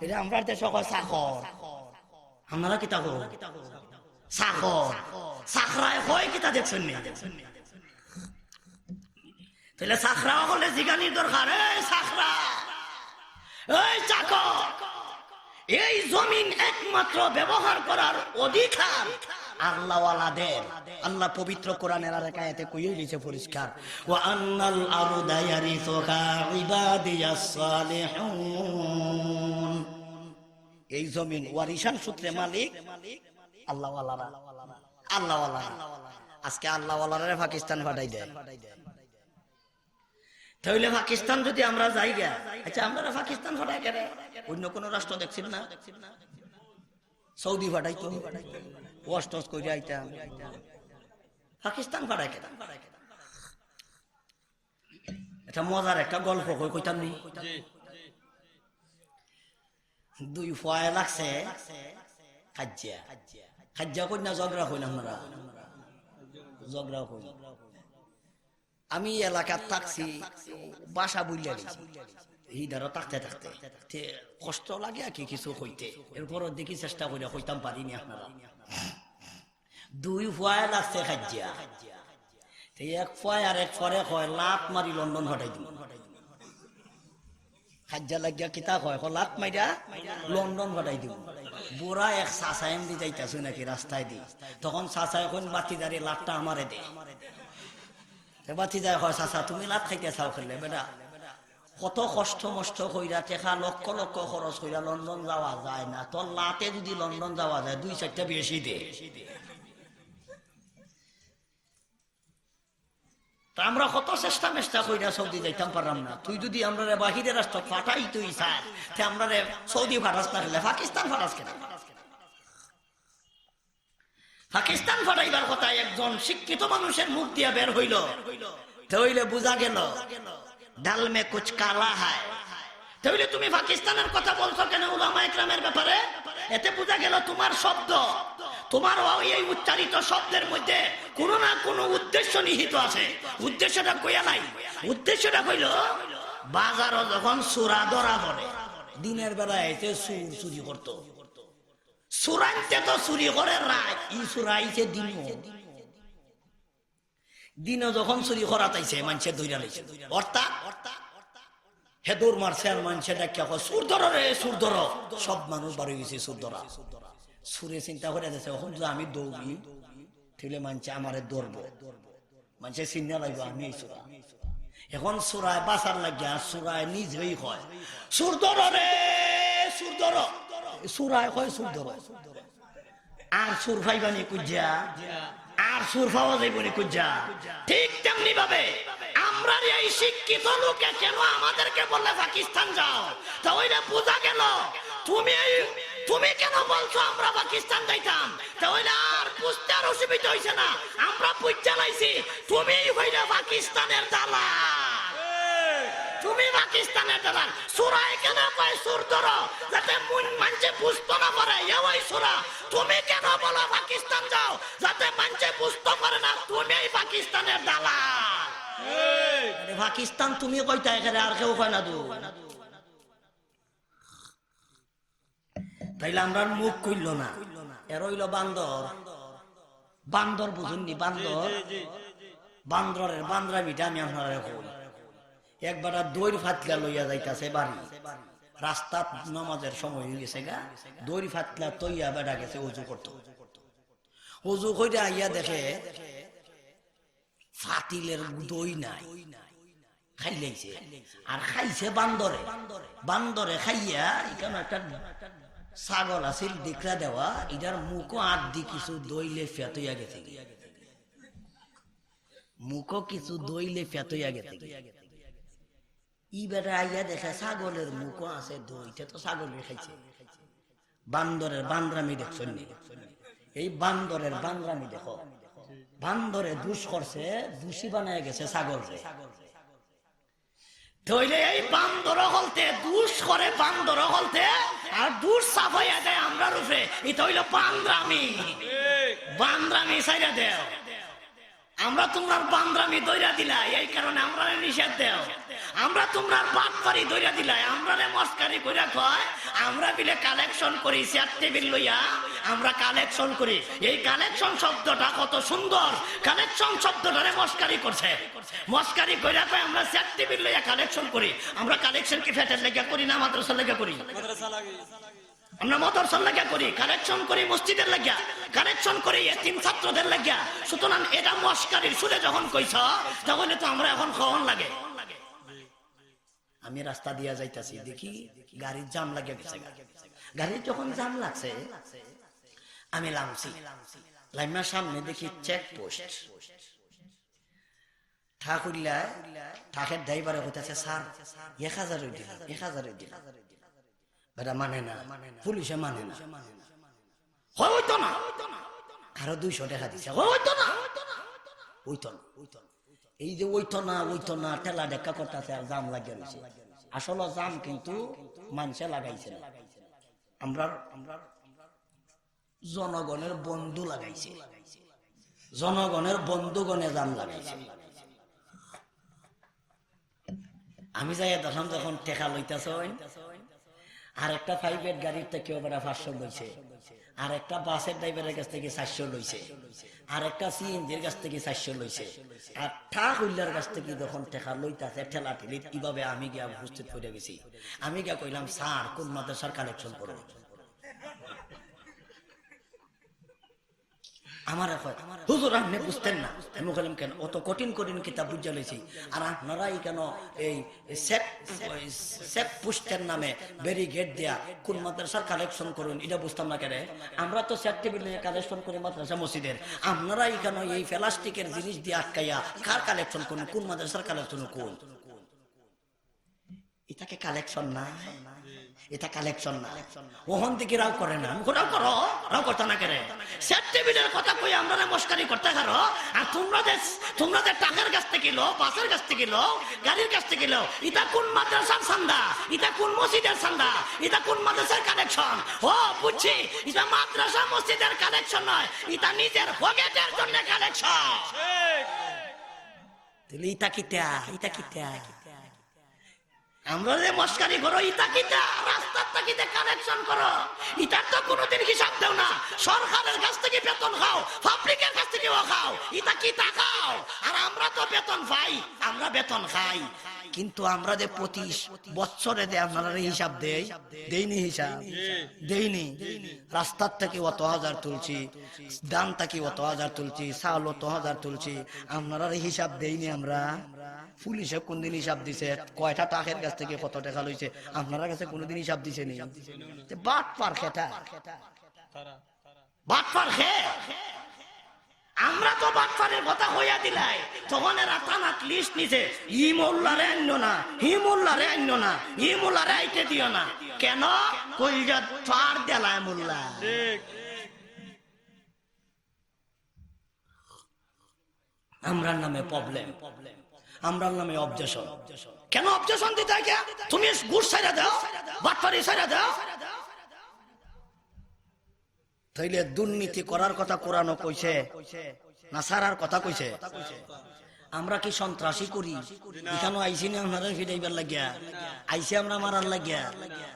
এটা আমরার দেশো কয় চাকর। আপনারা কিতা কও? চাকর। চাকরায় কয় কিতা দেখছইন নি? তাইলে চাকরা অকলরে জিগানির দরকার, এই চাকরা, এই চাকর, এই জমিন একমাত্র ব্যবহার করার অধিকার আল্লাহওয়ালাদের। আল্লাহ পবিত্র কোরআনের আরেক আয়াতে কইয়া দিছে পরিষ্কার, "ওয়া আন্নাল আরদা ইয়ারিসুহা ইবাদিয়াস সালিহুন।" এই জমিন ওয়ারিশান সূত্রে মালিক আল্লাহওয়ালারা, আল্লাহওয়ালারা। আজকে আল্লাহওয়ালারা পাকিস্তান পাঠাই দেয়। তাইলে পাকিস্তান যদি আমরা যাই গিয়া, আচ্ছা, আমরা পাকিস্তান পাঠায় কেনে? অন্য কোনো রাষ্ট্র দেখছি না? সৌদি পাঠাইতো, ওয়াশ টস কইরা আইতাম। পাকিস্তান পাঠায় কেনে? এটা মজার একটা গল্প কই, কইতাম নি? দুই ফুয়ায় লাগছে কাজিয়া। কাজিয়া কই না, ঝগড়া কই না আপনারা? ঝগড়া কই। আমি এলাকাত থাকছি, ভাষা বুঝলে নিছি। এই ধরো থাকতে থাকতে তে কষ্ট লাগে আর কি কিছু কইতে। এরপরও দেখি চেষ্টা কইরা কইতাম পারি নি আপনারা। দুই ফুয়ায় লাগছে কাজিয়া। তে এক ফুয়ায় আর এক ফুয়ারে কয়, "লাত মারি লন্ডন পাঠাই দিমু।" কাজিয়া লাগিয়া কিতা কয়, কয়, "লাত মাইরা লন্ডন পাঠাই দিমু।" বুড়া এক চাচা এমদি যাইতাছে নাকি রাস্তায় দি, তখন চাচায় কইন, "ভাতিজারে লাতটা আমারে দে।" তে ভাতিজায় কয়, "চাচা, তুমি লাত খাইতে চাও কেনে বেটা? কত কষ্ট মষ্ট কইরা টেকা লক্ষ লক্ষ খরচ কইরা লন্ডন যাওয়া যায় না, তোর লাতে যদি লন্ডন যাওয়া যায়, দুই চাইরটা বেশি দে।" তা আমরা কত চেষ্টা মেষ্টা কইরা সৌদি যাইতাম পারলাম না, তুই যদি আমরারে বাহিরে রাষ্ট্র পাঠাইতে চাস, তে আমরারে সৌদি পাঠাস না কেনে, পাকিস্তান পাঠাস কেনে? পাকিস্তান পাঠাইবার কথা একজন শিক্ষিত মানুষের মুখ দিয়া বের হইল, তে অইলে বুঝা গেল, "ডাল মে কুছ কালা হায়।" তে অইলে তুমি পাকিস্তানের কথা বলছো কেনে উলামা একরামের ব্যাপারে? এতে বুঝা গেল তোমার শব্দ, তোমার ওই, এই উচ্চারিত শব্দের মধ্যে কোনো না কোনো উদ্দেশ্য নিহিত আছে। উদ্দেশ্যটা কইয়া নাই। উদ্দেশ্যটা কইল, বাজারো যখন চুরা ধরা পড়ে, দিনের বেলায় আইতে চুর চুরি করতো, চুরাইন্তে তো চুরি করে রাইত, ই চুরা আইছে দিনো। দিনো যখন চুরি করাত আইছে, মানষে ধইরা লইছে। অর্থাৎ হে দৌড় মারছে আর মানষে ডাকিয়া কয়, "চুর ধরো রে, চুর ধরো।" সব মানুষ বার অই গেছে চুর ধরা। চুরে চিন্তা করিয়া দেখছে, "অখন যদি আমি দৌড়ি, তাইলে মানষে আমারে ধরবো।" মানষে চিনিয়া লাইবো আমি এই চুরা। এখন চুরায় বাঁচার লাগিয়া চুরায় নিজেই কয়, "চুর ধরো রে, চুর ধরো।" চুরায় কয়, "চুর ধরো।" আর চুর পাইবা নি খুজিয়া? আর চুর পাওয়া যাইবো নি খুজিয়া? ঠিক তেমনি ভাবে আমরার এই শিক্ষিত লোকে কেন আমাদেরকে বললে পাকিস্তান যাও, তা অইলে বুঝা গেল তুমি এই, তুমি কেন বলছো আমরা পাকিস্তান যাইতাম? তা অইলে আর বুঝতে আর অসুবিধা অইছে না, আমরা বুঝিয়া লাইছি তুমি অইলে পাকিস্তানের দালাল। তুমি পাকিস্তানের দালাল। চুরায় কেন কয় চুর ধরো, যাতে মুন-, মানষে বুঝতো না পারে, এ ওই চুরা। তুমি কেন বলো পাকিস্তান যাও, যাতে মানষে বুঝতো পারে না তুমি এই পাকিস্তানের দালাল? আরে পাকিস্তান তুমি কইতায় কেনে, আর কেউ কয় না তো। তাইলে আমরার মুখ খুললো না। এরা অইলো বান্দর। বান্দর বুঝইন নি? বান্দর। বান্দরের বান্দরামিটা আমি আপনারারে কই। এক বেটা দইর ফাতলা লইয়া যাইতাছে বাড়ি। রাস্তাত নামাজের সময় অই গেছে গা। দইর ফাতলা থইয়া বেটা গেছে অজু করতো। অজু কইরা আইয়া দেখে ফাতিলের দই নাই, খাইলাইছে। আর খাইছে বান্দরে। বান্দরে খাইয়া, ইখানো একটা ছাগল আছিল, ডিকরা দেওয়া, ইটার মুখো আত দি কিছু দই লেফিয়া থইয়া গেছে গি। মুখো কিছু দই লেফিয়া থইয়া গেছে গি। ই বেটা আইয়া দেখে ছাগলের মুখো আছে দই, ইটা তো ছাগলে খাইছে। বান্দরের বান্দরামি দেখছইন নি? এই বান্দরের বান্দরামি দেখো। বান্দরে দুষ করছে, দুষী বানায় গেছে ছাগলরে। তাইলে এই বান্দর অকলতে দুষ করে, বান্দর অকলতে আর দুষ চাপাইয়া দেয় আমরার উপরে। ইটা অইলো বান্দরামি। বান্দরামি ছাইড়া দেও। আমরা তুমরার বান্দরামি ধইরা দিলাই, এই কারণে আমরারে নিষেধ দেও। আমরা তুমরার বাটপারি ধইরা দিলায়, আমরারে মস্কারি কইরা কয়, আমরা বিলে কালেকশন করি, চেয়ার টেবিল লইয়া আমরা কালেকশন করি। এই কালেকশন শব্দটা কত সুন্দর, কালেকশন শব্দটারে মস্কারি করছে। মস্কারি কইরা কয়, আমরা চেয়ার টেবিল লইয়া কালেকশন করি। আমরা কালেকশন কি ফেটের লাগিয়া করি না মাদ্রাসার লাগিয়া করি? আমরা মাদ্রাসার লাগিয়া করি, কালেকশন করি মসজিদের লাগিয়া, কালেকশন করি এতিম ছাত্রদের লাগিয়া। সুতরাং এটা মস্কারির সুরে যখন কইছ, তাহলে তো আমরা এখন কওন লাগে। আমি রাস্তা দিয়া যাইতাছি, দেখি গাড়ির জাম লাগিয়া গেছে। গাড়ির যখন জাম লাগছে, আমি লামছি। লাইমা সামনে দেখি চেক পোস্ট। ঠা খুললা, ঠাকের ড্রাইভারে কইতাছে, "স্যার, এক হাজারই দিলাম, এক হাজারই দিলাম।" বেটা মানে না, পুলিশে মানে না। কয়, "অইতো না।" আরো দুইশো টেকা দিছে, কয়, "অইতো না, অইতো না।" এই যে "অইতো না, অইতো না" ঠেলা ঢেক্কা করতাছে আর জাম লাগিয়া রইছে। আসলে জাম কিন্তু মানষে লাগাইছে না, আমরার জনগণের বন্ধু লাগাইছে, জনগণের বন্ধুগণে জাম লাগাইছে। আমি যাইয়া দেখলাম যখন টেকা লইতাছইন, আর একটা প্রাইভেট গাড়ির থাকিও বেটা পাঁচশো লইছে, আর একটা বাসের ড্রাইভারের কাছ থাকি চাইরশো লইছে, আর একটা সিএনজির কাছ থাকি চাইরশো লইছে, আর ঠা খুললার কাছ থাকি যখন টেকা লইতাছে ঠেলা ঠেলিত, ইভাবে আমি গিয়া উপস্থিত করিয়া গেছি। আমি গিয়া কইলাম, "স্যার, কোন মাদ্রাসার কালেকশন করো?" আমারে কয়, "হুজুর, আপনে বুঝতেন না।" আমি কইলাম, "কেন? অত কঠিন কঠিন কিতাব বুঝা লইছি, আর আপনারা ইখানো এই চেক, ওই চেক পোস্টের নামে ব্যারিকেড দিয়া কোন মাদ্রাসার কালেকশন করইন, ইটা বুঝতাম না কেনে? আমরা তো চেয়ার টেবিল লইয়া কালেকশন করি মাদ্রাসা মসজিদের, আপনারা ইখানো এই প্লাস্টিকের জিনিস দিয়া আটকাইয়া কার কালেকশন করইন, কোন মাদ্রাসার কালেকশন করইন?" ইটা কি কালেকশন না? ইটা কালেকশন না? অখন দেখি রাও করে না, মুখে রাও করো, রাও করতা না কেনে? চেয়ার টেবিলের কথা কই আমরারে মস্কারি করতে পারো, আর তুমরা যে, তুমরা যে ট্রাকের কাছ থাকি লও, বাসের কাছ থাকি লও, গাড়ির কাছ থাকি লও, ইটা কোন মাদ্রাসার চান্দা? ইটা কোন মসজিদের চান্দা? ইটা কোন মাদ্রাসার কালেকশন? ও, বুঝছি, ইটা মাদ্রাসা মসজিদের কালেকশন নায়, ইটা নিজের পকেটের জন্য কালেকশন। তাইলে ইটা কিতা? ইটা কিতা? আমরারে মস্কারি করো, ইটা কিতা? রাস্তার থাকি যে কালেকশন করো, ইটার তো কোনোদিন হিসাব দেও না। সরকারের কাছ থাকি বেতন খাও, পাবলিকের কাছ থাকিও খাও, ইটা কিতা খাও? আর আমরা তো বেতন পাই, আমরা বেতন খাই, কিন্তু আমরা যে প্রতি বছরে যে আপনারারে হিসাব দেই, দেইনি হিসাব? দেইনি। রাস্তার থাকি অত হাজার তুলছি, ধান থাকি অত হাজার তুলছি, চাউল অত হাজার তুলছি, আপনারারে হিসাব দেইনি আমরা? পুলিশে কোনদিন হিসাব দিছে? কয়টা ট্রাকের কাছ থাকি কত টেকা লইছে? আপনারার কাছে কোনোদিন হিসাব দিছে নি? তে বাটপার কেটা? বাটপার কে? আমরা তো বাটপারের কথা কইয়া দিলাই, তখন এরা থানাত লিস্ট নিছে, "ই মোল্লারে আইনো না, হি মোল্লারে আইনো না, ই মোল্লারে আইতে দিও না।" কেন? কইলজাত ফার দেলায় মোল্লা। আমরার নামে প্রবলেম, আমরার নামে অবজেকশন। কেন অবজেকশন দিতায় কে? তুমি ঘুষ ছাইড়া দেও, বাটপারি ছাইড়া দেও। তাইলে দুর্নীতি করার কথা কোরআনো কইছে না ছাড়ার কথা কইছে? আমরা কি সন্ত্রাসী করি? ইখানো আইছি নি আপনারারে ফিরাইবার লাগিয়া? আইছি আমরা মারার লাগিয়া?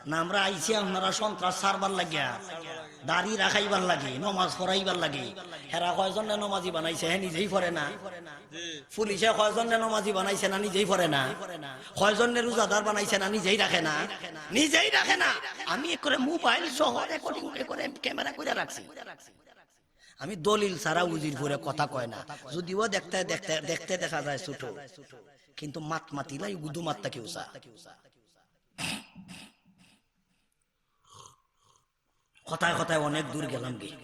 না, আমরা আইছি আপনারার সন্ত্রাস ছাড়বার লাগিয়া, দাড়ি রাখাইবার লাগি, নমাজ পড়াইবার লাগি। হেরা কয়জনরে নমাজি বানাইছে, হে নিজেই পড়ে না। পুলিশে কয়জনরে নমাজি বানাইছে না, নিজেই পড়ে না। কয়জনরে রোজাদার বানাইছে না, নিজেই রাখে না। নিজেই রাখে না। আমি একরে মোবাইল সহ রেকর্ডিং করে ক্যামেরা করে রাখছি। আমি দলিল ছাড়া উজির পরে কথা কয় না, যদিও দেখতে, দেখতে, দেখতে দেখা যায় ছোট, কিন্তু মাত মাতিলাই গুদু মাত্তা কেউ চা। কথায় কথায় অনেক দূর গেলাম গি।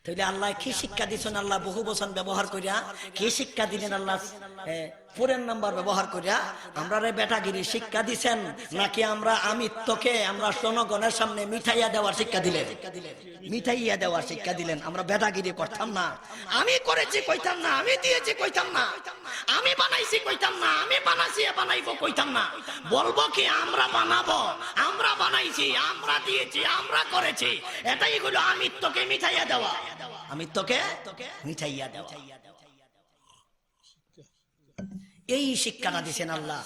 তাইলে আল্লায় কি শিক্ষা দিছইন? আল্লায় বহু বচন ব্যবহার করিয়া কি শিক্ষা দিলেন? আল্লায়, এ, ফোরের নাম্বার ব্যবহার করিয়া আমরারে বেটাগিরি শিক্ষা দিছেন, নাকি আমরা আমিত্বকে আমরা জনগণের সামনে মিঠাইয়া দেওয়ার শিক্ষা দিলেন? মিঠাইয়া দেওয়ার শিক্ষা দিলেন। আমরা বেটাগিরি করতাম না, আমি করেছি কইতাম না, আমি দিয়েছি কইতাম না, আমি বানাইছি কইতাম না, আমি বানাইছি, এ বানাইবো কইতাম না। বলবো কি, আমরা বানাবো, আমরা বানাইছি, আমরা দিয়েছি, আমরা করেছি। এটাই হলো আমিত্বকে মিঠাইয়া দেওয়া। আমিত্বকে মিঠাইয়া দেওয়া। এই শিক্ষাটা দিছেন আল্লাহ,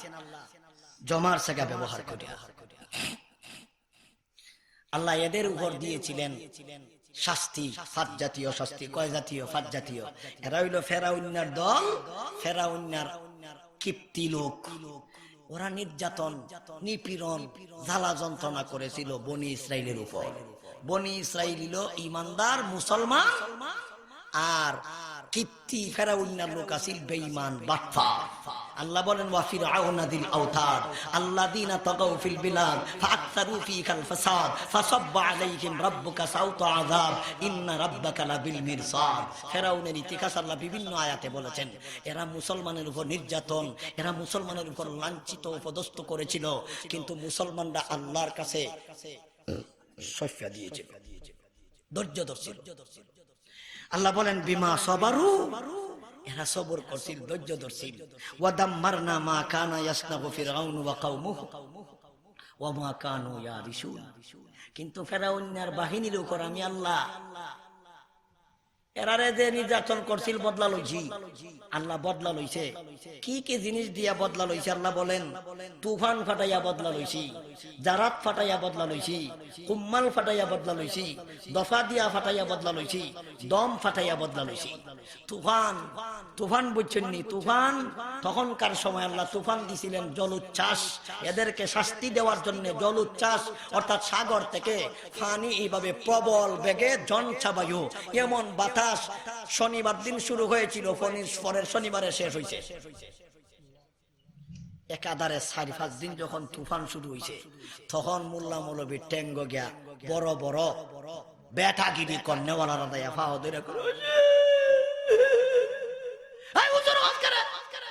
জমার সেগা ব্যবহার করিয়া। আল্লাহ এদের উপর দিয়েছিলেন শাস্তি, পাঁচ জাতীয় শাস্তি। কয় জাতীয়? পাঁচ জাতীয়। এরা অইল ফেরাউন্নার দল, ফেরাউন্নার কিপ্তি লোক। ওরা নির্যাতন, নিপীড়ন, জ্বালা যন্ত্রণা করেছিল বনি ইসরাইলের উপর। বনি ইসরাইল অইল ইমানদার মুসলমান, আর কিপ্তি ফেরাউন্নার লোক আছিল বেঈমান, বাটপার। আল্লাহ বলেন, "ওয়া ফিরআউনা যিল আওতাদ, আল্লাযীনা তাগাউ ফিল বিলাদ, ফাআকসারু ফিহাল ফাসাদ, ফাসাব্বা আলাইহিম রাব্বুকা সাওতা আযাব, ইন্না রাব্বাকা লাবিল মিরসাদ।" ফেরাউনের ইতিহাস আল্লাহ বিভিন্ন আয়াতে বলেছেন, এরা মুসলমানের উপর নির্যাতন, এরা মুসলমানের উপর লাঞ্ছিত, অপদস্থ করেছিল, কিন্তু মুসলমানরা আল্লাহর কাছে সইফা দিয়েছিল, ধৈর্য ধরছিল। আল্লাহ বলেন, "বিমা সাবারু", এরা সবর করছিল, ধৈর্য ধরছিল। "ওয়া দাম্মারনা মা কানা ইয়াসনাউ ফিরআউনু ওয়া কাওমুহু ওয়া মা কানু ইয়ারিশুন।" কিন্তু ফেরাউন আর বাহিনীর উপর আমি আল্লাহ এরারে যে নির্যাতন করছিল, বদলা লইছি। আল্লাহ বদলা লইছে। কি কি জিনিস দিয়া বদলা লইছে? আল্লাহ বলেন, "তুফান ফাটাইয়া বদলা লইছি, জারাদ ফাটাইয়া বদলা লইছি, কুম্মাল ফাটাইয়া বদলা লইছি, দফা দিয়া ফাটাইয়া বদলা লইছি, দম ফাটাইয়া বদলা লইছি।" তুফান, তুফান বুঝছেন নি? তুফান তখনকার সময় আল্লাহ তুফান দিছিলেন, জলোচ্ছ্বাস, এদেরকে শাস্তি দেওয়ার জন্য জলোচ্ছ্বাস, অর্থাৎ সাগর থেকে পানি এইভাবে প্রবল বেগে ঝঞ্ঝা বায়ু, এমন বাতাস। শনিবার দিন শুরু হয়েছিল, পনি-, পরের শনিবারে শেষ হইছে। একাধারে চাইর পাঁচ দিন যখন তুফান শুরু হইছে, তখন মোল্লা মৌলবী টেঙ্গো গিয়া বড় বড় বেটাগিরি করনেওয়ালারা দাইয়া ফাও ধরে কয়, "এই হুজুর, আজকে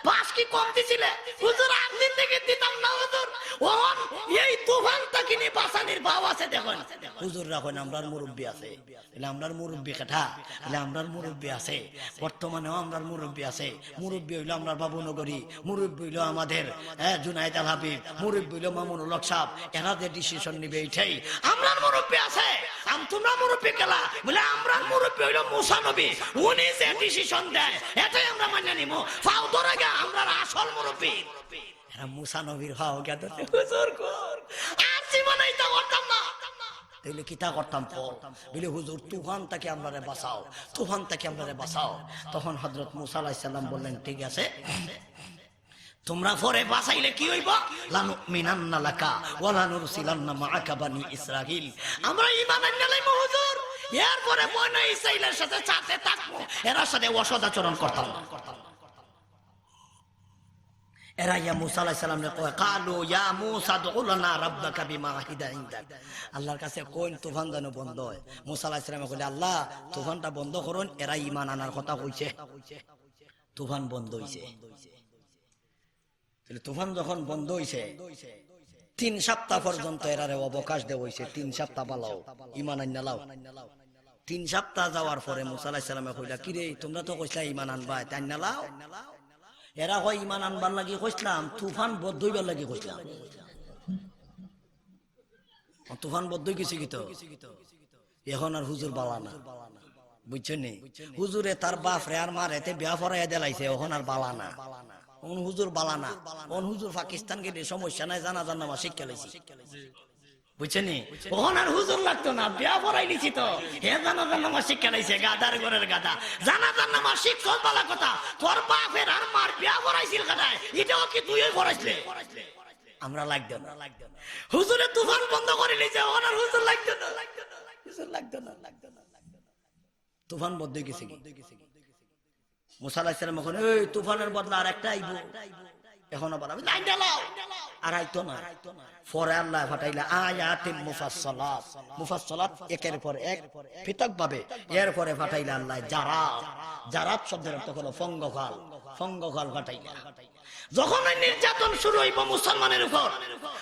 বাঁশ কি কম দিছিলে? হুজুর, আর জিন্দেগি দিতাম না হুজুর। অখন এই তুফান থাকি নি বাঁচানির ভাও আছে দেখইন।" হুজুররা কইন, "আমরার মুরব্বি আছে।" বলে, "আমরার মুরব্বি কেটা?" বলে, "আমরার মুরব্বি আছে, বর্তমানেও আমরার মুরব্বি আছে। মুরব্বি অইল আমরার বাবুনগরী, মুরব্বি অইল আমাদের, এ, জুনায়েদ আল হাবিব, মুরব্বি অইল মামুনুল হক সাব। এরা যে decision নিবে এইটাই। আমরার মুরব্বি আছে, আম-, তোমরা মুরব্বি কেলা?" বলে, "আমরার মুরব্বি অইল মুসা নবী, উনি যে decision দেয় এটাই আমরা মানিয়া নিমু। ফাও ধরে গা আমরার আসল মুরব্বি।" এরা মুসা নবীর ফাও গিয়া ধরছে, "হুজুর গো, আর জীবনে ইতা করতাম না।" তাইলে কিতা করতাম কও? বলে, "হুজুর, তুফান থাকি আমরারে বাঁচাও, তুফান থাকি আমরারে বাঁচাও।" তখন হযরত মুসা আলাইহিস সালাম বললেন, "ঠিক আছে, তোমরা পরে বাঁচাইলে কি হইব? লানুমিনান্না লাকা ওয়া লানুরসিলান্না মাআকা বানি ইসরাইল। আমরা ঈমান আনিয়া লাইমু হুজুর, এরপরে বনি ইসরাইলের সাথে, সাথে থাকমু, এরার সাথে অসদাচরণ করতাম না।" এরা ইয়া মুসা আলাইহিস সালামরে কয়, "ক্বালু ইয়া মুসা উদউ লানা রাব্বাকা বিমা আহিদা ইনদাক।" আল্লাহর কাছে কইন তুফান যেন বন্ধ হয়। মুসা আলাইহিস সালামে কইলে, "আল্লাহ, তুফানটা বন্ধ করইন, এরা ঈমান আনার কথা কইছে।" তুফান বন্ধ হইছে। তাইলে তুফান যখন বন্ধ হইছে, তিন সপ্তাহ পর্যন্ত এরারে অবকাশ দেওয়া হইছে, তিন সপ্তাহ বালাও, ঈমান আইন্না লাও। তিন সপ্তাহ যাওয়ার পরে মুসা আলাইহিস সালামে কইলা, "কিরে, তোমরা তো কইছলা ঈমান আনবায়, তাই আইন্না লাও?" এরা কয়, "ঈমান আনবার লাগি কইছলাম, তুফান বন্ধ হইবার লাগি কইছলাম।" তুফান বন্ধ হই গেছে কি তো? এখন আর হুজুর বালা না, বুঝছইন নি? হুজুরে তার বাফরে আর মারে তে বিয়া পড়াইয়া দিলাইছে, এখন আর বালা না। অন হুজুর বালা না, অন হুজুর পাকিস্তান গেলে সমস্যা নাই, জানাজার নামাজ শিক্ষা লাইছি। বুঝছইন নি? অখন আর হুজুর লাগতো না, বিয়া পড়াই নিছি তো। হে জানাজার নামাজ শিক্ষা লাইছে, গাধার ঘরের গাধা। জানাজার নামাজ শিক্ষা বালা কথা, তোর বাফের আর মার বিয়া পড়াইছিল কাটায়, ইটাও কি তুইও পড়াইছলে? আমরা লাগতো না। হুজুরে তুফান বন্ধ করি লিছে, অখন আর হুজুর লাগতো না। হুজুর লাগতো না। তুফান বন্ধ হই গেছে কি? মুসা আলাইহিস সালাম কইন, "এই তুফানের বদলা আর একটা আইবো।" এখন আবার আমি লাইন জ্বালাও। আর আইতো না। পরে আল্লায় পাঠাইলা আয়াতিম মুফাসসালাত। মুফাসসালাত একের পর এক পৃথকভাবে। এরপরে পাঠাইলা আল্লায় জারাদ। জারাদ শব্দের অর্থ হলো পঙ্গপাল। পঙ্গপাল পাঠাইলা। যখন ওই নির্যাতন শুরু হইব মুসলমানের উপর,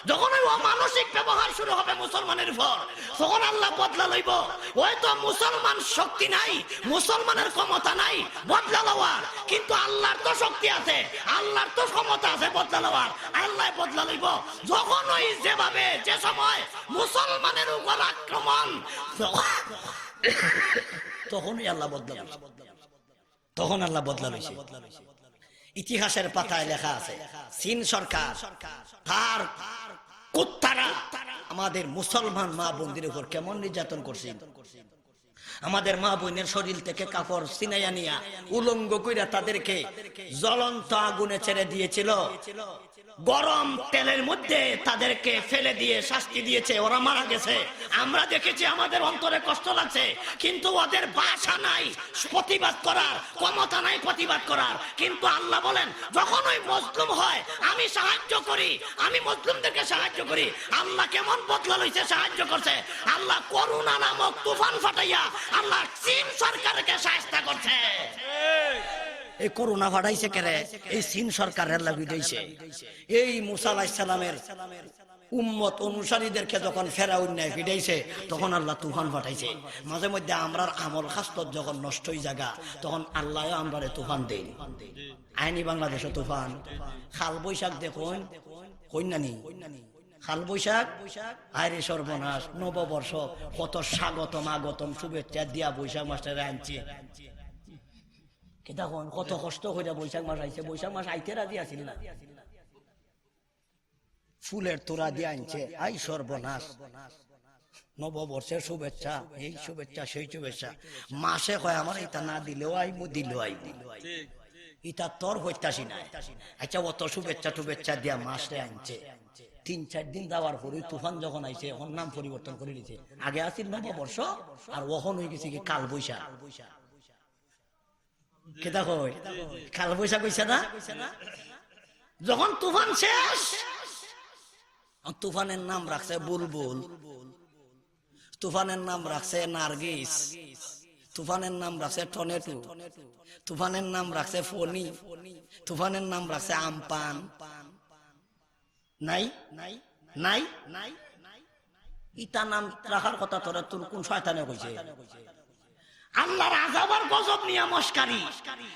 যখন ওই অমানসিক ব্যবহার শুরু হবে মুসলমানের উপর, তখন আল্লাহ বদলা লইব। হয়তো মুসলমান শক্তি নাই, মুসলমানের ক্ষমতা নাই বদলা লওয়ার, কিন্তু আল্লাহর তো শক্তি আছে, আল্লাহর তো ক্ষমতা আছে বদলা লওয়ার। আল্লাহ বদলা লইব। যখন ওই যেভাবে, যে সময় মুসলমানের উপর আক্রমণ, তখন, তখনই আল্লাহ বদলা লইছে। তখন আল্লাহ বদলা লইছে। ইতিহাসের পাতায় লেখা আছে, চীন সরকার তার কুত্তারা আমাদের মুসলমান মা বোনদের উপর কেমন নির্যাতন করছিল। আমাদের মা বোনের শরীর থেকে কাপড় ছিনাইয়া নিয়া উলঙ্গ কইরা তাদেরকে জ্বলন্ত আগুনে ছেড়ে দিয়েছিল। গরম তেলের মধ্যে তাদেরকে ফেলে দিয়ে শাস্তি দিয়েছে, ওরা মারা গেছে। আমরা দেখেছি, আমাদের অন্তরে কষ্ট লাগছে, কিন্তু ওদের ভাষা নাই প্রতিবাদ করার, ক্ষমতা নাই প্রতিবাদ করার। কিন্তু আল্লাহ বলেন, যখন ওই মজলুম হয়, আমি সাহায্য করি, আমি মজলুমদেরকে সাহায্য করি। আল্লাহ কেমন বদলা লইছে, সাহায্য করছে। আল্লাহ করুণা নামক তুফান ফাটাইয়া আল্লাহ চীন সরকারকে সাহায্য করছে। এই করুণা ফাটাইছে কেরে? এই চীন সরকারের লাগি দিয়েছে। এই মুসা আলাইহিস সালামের উম্মত অনুসারীদেরকে যখন ফেরাউন নাই ফিডাইছে, তখন আল্লাহ তুফান ফাটাইছে। মাঝে মধ্যে আমরার আমল খাসলত যখন নষ্ট হই জাগা, তখন আল্লাহ আমরারে তুফান দেন। আইনি বাংলাদেশে তুফান, কাল বৈশাখ দেখুন, কইন নানি? কাল বৈশাখ, আরে সর্বনাশ, নববর্ষ, কত স্বাগতম আগতম শুভেচ্ছা দিয়া বৈশাখ মাসটারে আনছে। কিতা কন, কত কষ্ট কইরা বৈশাখ মাস আইছে, বৈশাখ মাস আইতে রাজি আছিল না। ফুলের তোড়া দিয়া আনছে, আই সর্বনাশ। নববর্ষের শুভেচ্ছা, এই শুভেচ্ছা, সেই শুভেচ্ছা। মাসে কয়, "আমার ইতা না দিলেও আইমু, দিলেও আইমু।" ইতা তোর প্রত্যাশী নাই। আচ্ছা, অত শুভেচ্ছা টুভেচ্ছা দিয়া মাসে আনছে। তিন চার দিন যাওয়ার পরে তুফান যখন আইছে, এখন নাম পরিবর্তন করে দিছে। আগে আছিল নববর্ষ, আর অখন হয়ে গেছে কি কাল বৈশাখ। কিতা কয়? কাল বৈশাখ হইছে না? যখন তুফান শেষ, তুফানের নাম রাখছে বুলবুল, তুফানের নাম রাখছে নার্গিস, তুফানের নাম রাখছে টর্নেডো, তুফানের নাম রাখছে ফণি, তুফানের নাম রাখছে আমপান। নাই, নাই, নাই। ইতা নাম রাখার কথা তোরা তোর কোন শয়তানে কইছে? আল্লাহর আযাব আর গজব নিয়া মস্কারি,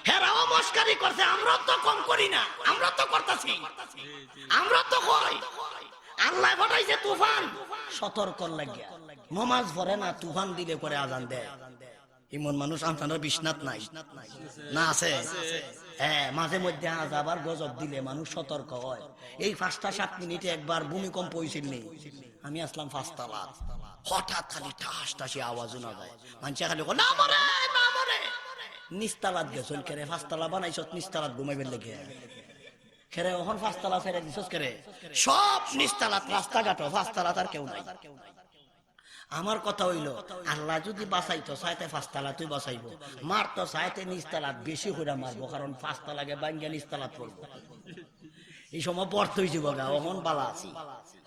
হেরাও মস্কারি করছে। আমরা তো কম করি না, আমরা তো করতাছি, আমরা তো কই। আল্লাহ পাঠাইছে তুফান, সতর্ক লাগিয়া। নমাজ পড়ে না, তুফান দিলে করে আজান দেয়। এমন মানুষ আপনারা বিশ্বনাথ নাই না আছে? হ্যাঁ, মাঝে মধ্যে আযাব আর গজব দিলে মানুষ সতর্ক হয়। এই পাঁচটা সাত মিনিটে একবার ভূমিকম্প হইছিল নি? আমি আসলাম পাঁচতলাত, হঠাৎ খালি ঠাস ঠাসি আওয়াজ শোনা যায়। মানষে খালি কয়, "না মরে, না মরে।" নিচতলাত গেছইন কেরে? পাঁচতলা বানাইছত নিচতলাত ঘুমাইবার লাগি। কেরে অখন পাঁচতলা ছেড়ে দিছস কেরে? সব নিচতলাত, রাস্তাঘাটও পাঁচতলাত, আর কেউ নাই। আমার কথা হইল, আল্লাহ যদি বাঁচাইতো চায় তে পাঁচতলাত তুই বাঁচাইবো, মারতো চায় তে নিচতলাত বেশি করে মারবো, কারণ পাঁচতলাকে ভাঙ্গিয়া নিচতলাত পড়বো। এই সময় বর্ত হইছে বগা, অখন বালা আছি।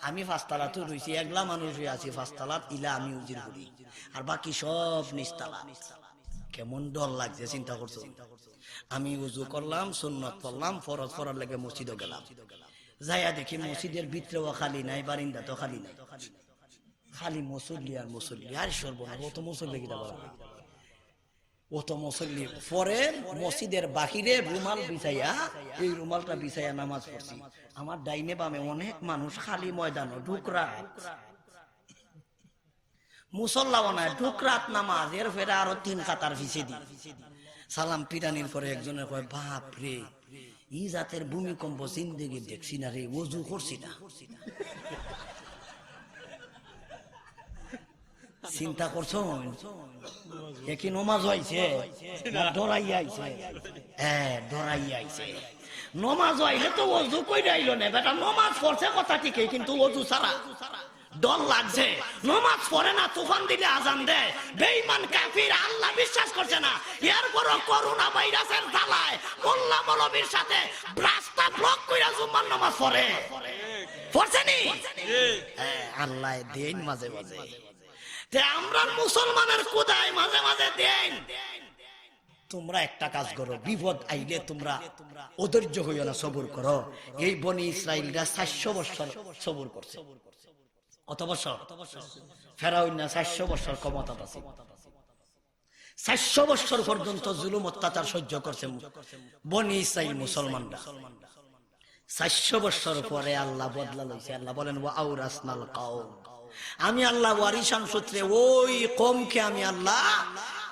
আমি পাঁচতলাত রইছি, একলা মানুষ হয়ে আছি পাঁচতলাত, ইলা আমি উজির করি, আর বাকি সব নিচতলাত। কেমন ডর লাগছে চিন্তা করছো। আমি উজু করলাম, সুন্নত পড়লাম, ফরজ পড়ার লাগি মসজিদও গেলাম। যাইয়া দেখি মসজিদের ভিতরেও খালি নাই, বারিন্দাতেও খালি নাই। খালি মুসল্লি আর মুসল্লি, আর সর্বনাশ, অত মুসল্লি কিতা বলা? অত মুসল্লি। পরে মসজিদের বাহিরে রুমাল বিছাইয়া, এই রুমালটা বিছাইয়া নামাজ পড়ছি। আমার ডাইনে বামে অনেক মানুষ, খালি ময়দানও, ঢুকরা মুসল্লাও নাই, ঢুকরাত নামাজ, এর ফেরে আরো তিন কাতার পিছে দি। সালাম ফিরানির পরে একজনে কয়, "বাপ রে, ই জাতের ভূমিকম্প জিন্দেগি দেখছি না রে, অজু করছি না।" চিন্তা করছো? এ কি নমাজ হইছে? না ডরাইয়া আইছে? হ্যাঁ, ডরাইয়া আইছে। নমাজ হইলে তো অজু কইরা আইলো না, বেটা নমাজ পড়ছে কথা ঠিকই, কিন্তু অজু ছাড়া। ডর লাগছে, নমাজ পড়ে না, তুফান দিলে আজান দেয়, বেঈমান কাফির, আল্লাহ বিশ্বাস করছে না, এরপরও করোনা ভাইরাসের জ্বালায় মোল্লা মৌলবীর সাথে রাস্তা ব্লক কইরা জুম্মার নামাজ পড়ে। পড়ছে নি? হ্যাঁ, আল্লাহ দেন মাঝে মাঝে। তে আমরা মুসলমানের খোদায় মাঝে মাঝে দেন। তোমরা একটা কাজ করো, বিপদ আইলে তোমরা অধৈর্য হইও না, সবুর করো। এই বনি ইসরাইলরা চারশো বছর সবুর করছে। কত বছর? ফেরাউন না চারশো বছর ক্ষমতাত আছে। চারশো বছর পর্যন্ত জুলুম অত্যাচার সহ্য করছে বনি ইসরাইল মুসলমানরা। চারশো বছর পরে আল্লাহ বদলা লইছে। আল্লাহ বলেন, "ওয়া আওরাসনাল কওম।" আমি আল্লাহ ওয়ারিশান সূত্রে ওই কওমকে আমি আল্লাহ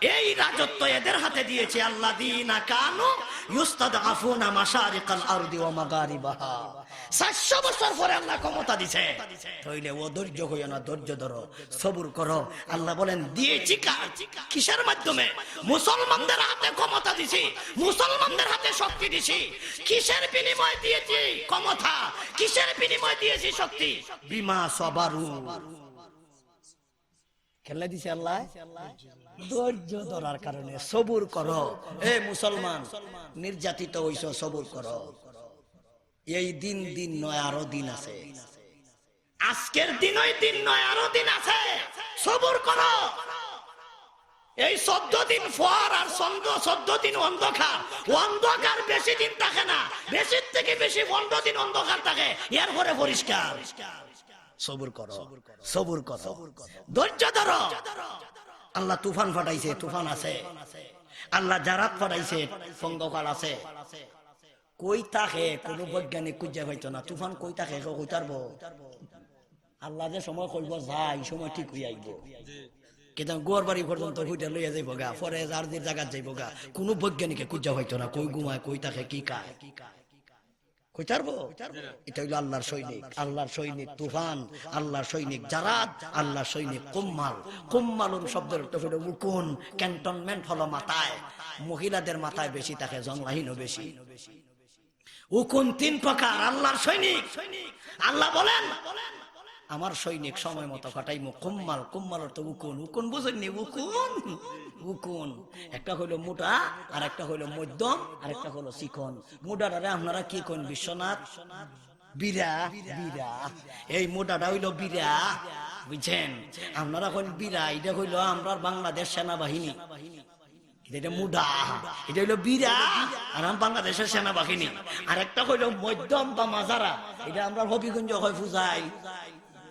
এই রাজত্ব এদের হাতে দিয়েছি, আল্লাযীনা কানু ইউস্তাদআফুনা মাশারিকাল আরদি ওয়া মাগারিবাহা। চারশো বছর পরে আল্লায় ক্ষমতা দিছে, তাইলে অধৈর্য হইও না, ধৈর্য ধরো, সবুর করো। আল্লায় বলেন, দিয়েছি কার? কিসের মাধ্যমে? মুসলমানদের হাতে ক্ষমতা দিছি, মুসলমানদের হাতে শক্তি দিছি। কিসের বিনিময়ে দিয়েছি ক্ষমতা? কিসের বিনিময়ে দিয়েছি শক্তি? বিমা সাবারু। কেল্লা দিছে আল্লায়? ধৈর্য ধরার কারণে। সবুর করো। এ মুসলমান, নির্যাতিত হইছো, সবুর করো। এই দিন দিন নয়, আরো দিন আছে। আজকের দিনই দিন নয়, আরো দিন আছে। সবুর করো। এই চোদ্দ দিন ফর আর চন্দ্র, চোদ্দ দিন অন্ধকার। অন্ধকার বেশি দিন থাকে না, বেশির থেকে বেশি পনেরো দিন অন্ধকার থাকে, এরপরে পরিষ্কার। সবুর করো, সবুর করো, ধৈর্য ধরো। আল্লায় তুফান পাঠাইছে, তুফান আছে। আল্লায় জারাদ পাঠাইছে, পঙ্গপাল আছে। কই থাকে কুনু বৈজ্ঞানিক খুঁজা পাইতো না। তুফান কই থাকে কেউ কইতারবো? আল্লায় যে সময় কইবো যা, ই সময় ঠিক অইয়া আইবো। কিন্তু ঘর বাড়ি পর্যন্ত হুইটা লইয়া যাইবো গা, পরে যার যে জাগাত যাইবো গা, কুনু বৈজ্ঞানিকে খুঁজা পাইতো না, কই ঘুমায়, কই থাকে, কি খায়। কইতারবো? ইটা অইলো আল্লার সৈনিক, আল্লার সৈনিক তুফান, আল্লার সৈনিক জারাদ, আল্লার সৈনিক কুম্মাল। কুম্মালুন শব্দর অর্থ অইলো উকুন, ক্যান্টনমেন্ট হলো মাথায়, মহিলাদের মাথায় বেশি থাকে, জংলাহিনও বেশি। উকুন তিন প্রকার, আল্লার সৈনিক। আল্লায় বলেন, আমার সৈনিক সময় মতো পাঠাইমু। কুম্মাল, কুম্মাল অর্থ উকুন। উকুন বুঝইন নি? উকুন, উকুন। একটা অইলো মুটা, আর একটা অইলো মধ্যম, আর একটা অইলো চিকন। মুটাটারে আপনারা কি কইন বিশ্বনাথ? বিরা, বিরা। এই মুটাটা অইলো বিরা, বুঝছেন? আপনারা কইন বিরা, ইটা অইলো আমরার বাংলাদেশ সেনাবাহিনী। ইটা, ইটা মুডা, ইটা অইলো বিরা, আর আমরার বাংলাদেশের সেনাবাহিনী। আর একটা অইলো মধ্যম বা মাঝারা, ইটা আমরার হবিগঞ্জ কয় ফুজাইল।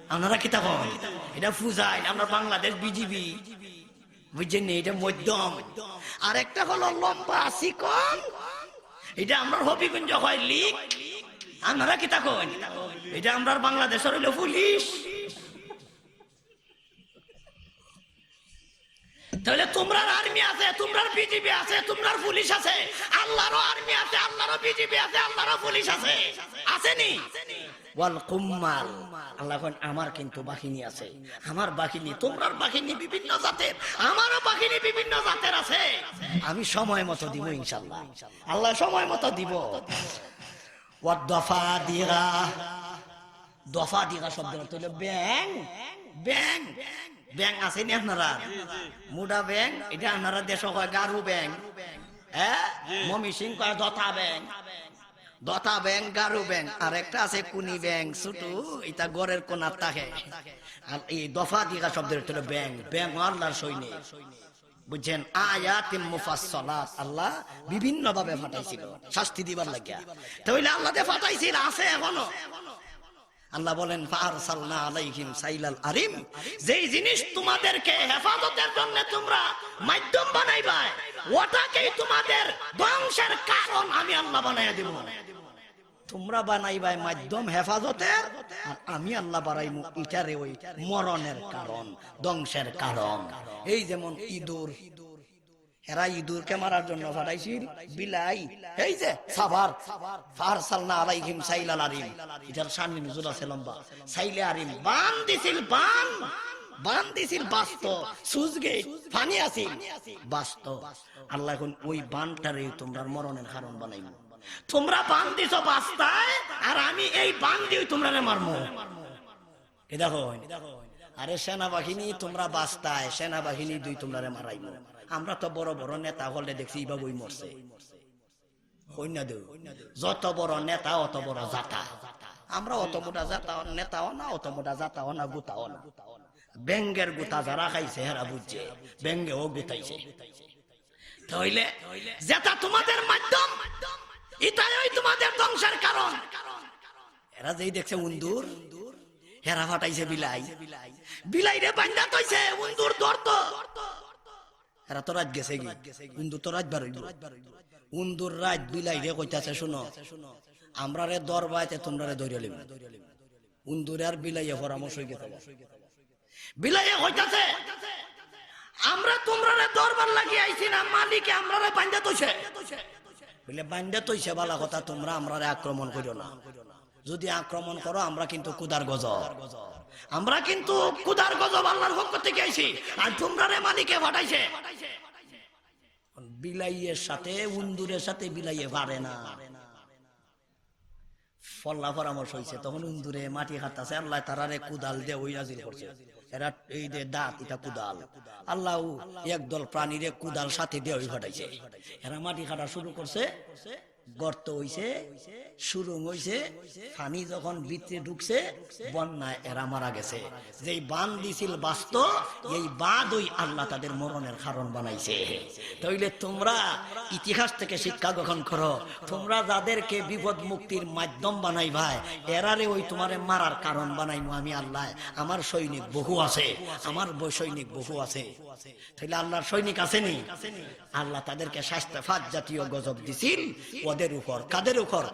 আপনারা কিতা কইন? ইটা ফুজাইল, আমরার বাংলাদেশ বিজিবি। বুঝছেন নি? ইটা মধ্যম। আর একটা অইলো লম্বা, চিকন, ইটা আমরার হবিগঞ্জ কয় লিক। আপনারা কিতা কইন? ইটা আমরার বাংলাদেশের অইলো পুলিশ। তাইলে তুমরার আর্মি আছে, তুমরার বিজিবি আছে, তুমরার পুলিশ আছে, আল্লারও আর্মি আছে, আল্লারও বিজিবি আছে, আল্লারও পুলিশ আছে, আছে নি? ওয়াল কুম্মাল, আল্লায় কইন, আমার কিন্তু বাহিনী আছে, আমার বাহিনী, তুমরার বাহিনী বিভিন্ন জাতের, আমারও বাহিনী বিভিন্ন জাতের আছে। আমি সময় মতো দিমু ইনশাআল্লাহ, আল্লায় সময় মতো দিবো। ওয়াদ দাফাদিগা, দফাদিগা শব্দর অর্থ অইলো ব্যাঙ, ব্যাঙ, ব্যাঙ আছে নি আপনারার? মুডা ব্যাঙ, ইটা আপনারার দেশো কয় গারু ব্যাঙ, হ্যাঁ? ময়মনসিংহ কয় দতা ব্যাঙ, দতা ব্যাঙ, গারু ব্যাঙ। আর একটা আছে কুনি ব্যাঙ, ছুটু, ইটা ঘরর কোনাত থাকে। আর এই দফাদিগা শব্দর অর্থ অইলো ব্যাঙ, ব্যাঙ আল্লার সৈনিক। বুঝছেন? আয়াতিম মুফাসসালাত, আল্লায় বিভিন্নভাবে পাঠাইছিল শাস্তি দিবার লাগিয়া। তাইলে আল্লায় যে পাঠাইছিল, আছে এখনো। আল্লায় বলেন, "ফাআরসালনা আলাইহিম সাইলাল আরিম।" যেই জিনিস তোমাদেরকে হেফাজতের জন্য তোমরা মাধ্যম বানাইবায়, ওটাকেই তোমাদের ধ্বংসের কারণ আমি আল্লায় বানাইয়া দিব। তোমরা বানাইবায় মাধ্যম হেফাজতের, আর আমি আল্লায় বানাইমু ইটারে ওই মরণের কারণ, ধ্বংসের কারণ। এই যেমন ইঁদুর, এরা ইঁদুরকে মারার জন্য পাঠাইছিল বিলাই, এই যে সাবার, ফাআরসালনা আলাইহিম সাইলাল আরিম, ইটার শানে নুজুল আছে লম্বা, সাইলে আরিম, বান দিছিল, বান, বান দিছিল, বাস্ত, সুজ গেট, পানি আছিল, বাস্ত। আল্লায় কইন ওই বানটারে তোমরার মরণের কারণ বানাইমু। তোমরা বান দিছো বাস্তায়, আর আমি এই বান দিয়া তোমরারে মারমু। এ দেখো, আরে সেনাবাহিনী তোমরা বাস্তায়, সেনাবাহিনী দিয়া তোমরারে মারাইমু। আমরা তো বড় বড় নেতা অকলরে দেখছি, ইভাবেউ মরছে। কইন না দেও, যত বড় নেতা অত বড় জাতা। আমরা অত মোটা জাতা, নেতাও না, অত মোটা জাতাও না, গুতাও না। ব্যাঙর গুতা যারা খাইছে, হেরা বুঝছে, ব্যাঙেও গুতাইছে। তাইলে যেটা তোমাদের মাধ্যম, ইটাই তোমাদের ধ্বংসের কারণ। এরা যেই দেখছে উন্দুর, হেরা পাঠাইছে বিলাই, বিলাইরে বান্ধা থইছে, উন্দুর ধরতো। এরা তো রাইত গেছেগি, উন্দুর তো রাইত বার অইবো। উন্দুর রাইত বিলাইরে কইতাছে, "শুনো, আমরারে ধরবায় তে তোমরারে ধরিয়া লইমু।" উন্দুরে আর বিলাইয়ে পরামর্শ অই গেছে। বিলাইয়ে কইতাছে, আমরা তুমরারে ধরবার লাগি আইছি না, মালিকে আমরারে বান্ধা থইছে। বলে, বান্ধা থইছে ভালা কথা, তুমরা আমরারে আক্রমণ করিও না। যদি আক্রমণ করো, আমরা কিন্তু খুদার গজব, আমরা কিন্তু খুদার গজব, আল্লাহর পক্ষ থাকি আইছি। আর তুমরারে মালিকে পাঠাইছে। বিলাইয়ের সাথে, উন্দুরের সাথে বিলাইয়ে পারে না। ফল্লা পরামর্শ অইছে, তখন উন্দুরে মাটি কাটতাছে, আল্লায় তারারে কুদাল দিয়া ওহী নাজিল করছে। এরা এই যে দাঁত, ইটা কুদাল। আল্লায় একদল প্রাণীরে কুদাল সাথে দিয়া ওহী পাঠাইছে। এরা মাটি কাটা শুরু করছে, গর্ত অইছে, সুরুং অইছে, পানি যখন ভিতরে ঢুকছে, বন্যায় এরা মারা গেছে। যেই বান দিছিল বাস্ত, এই বাদই আল্লাহ তাদের মরণের কারণ বানাইছে। তাইলে তুমরা ইতিহাস থেকে শিক্ষা গ্রহণ করো। তুমরা যাদেরকে বিপদ মুক্তির মাধ্যম বানাইবায়, এরারে ওই তুমারে মারার কারণ বানাইমু আমি আল্লাহ। আমার সৈনিক বহু আছে, আমার ব-, সৈনিক বহু আছে। তাইলে আল্লাহর সৈনিক আছে নি? আল্লাহ তাদেরকে শাস্তে ফাত জাতীয় গজব দিছিল ওদের উপর। কাদের উপর?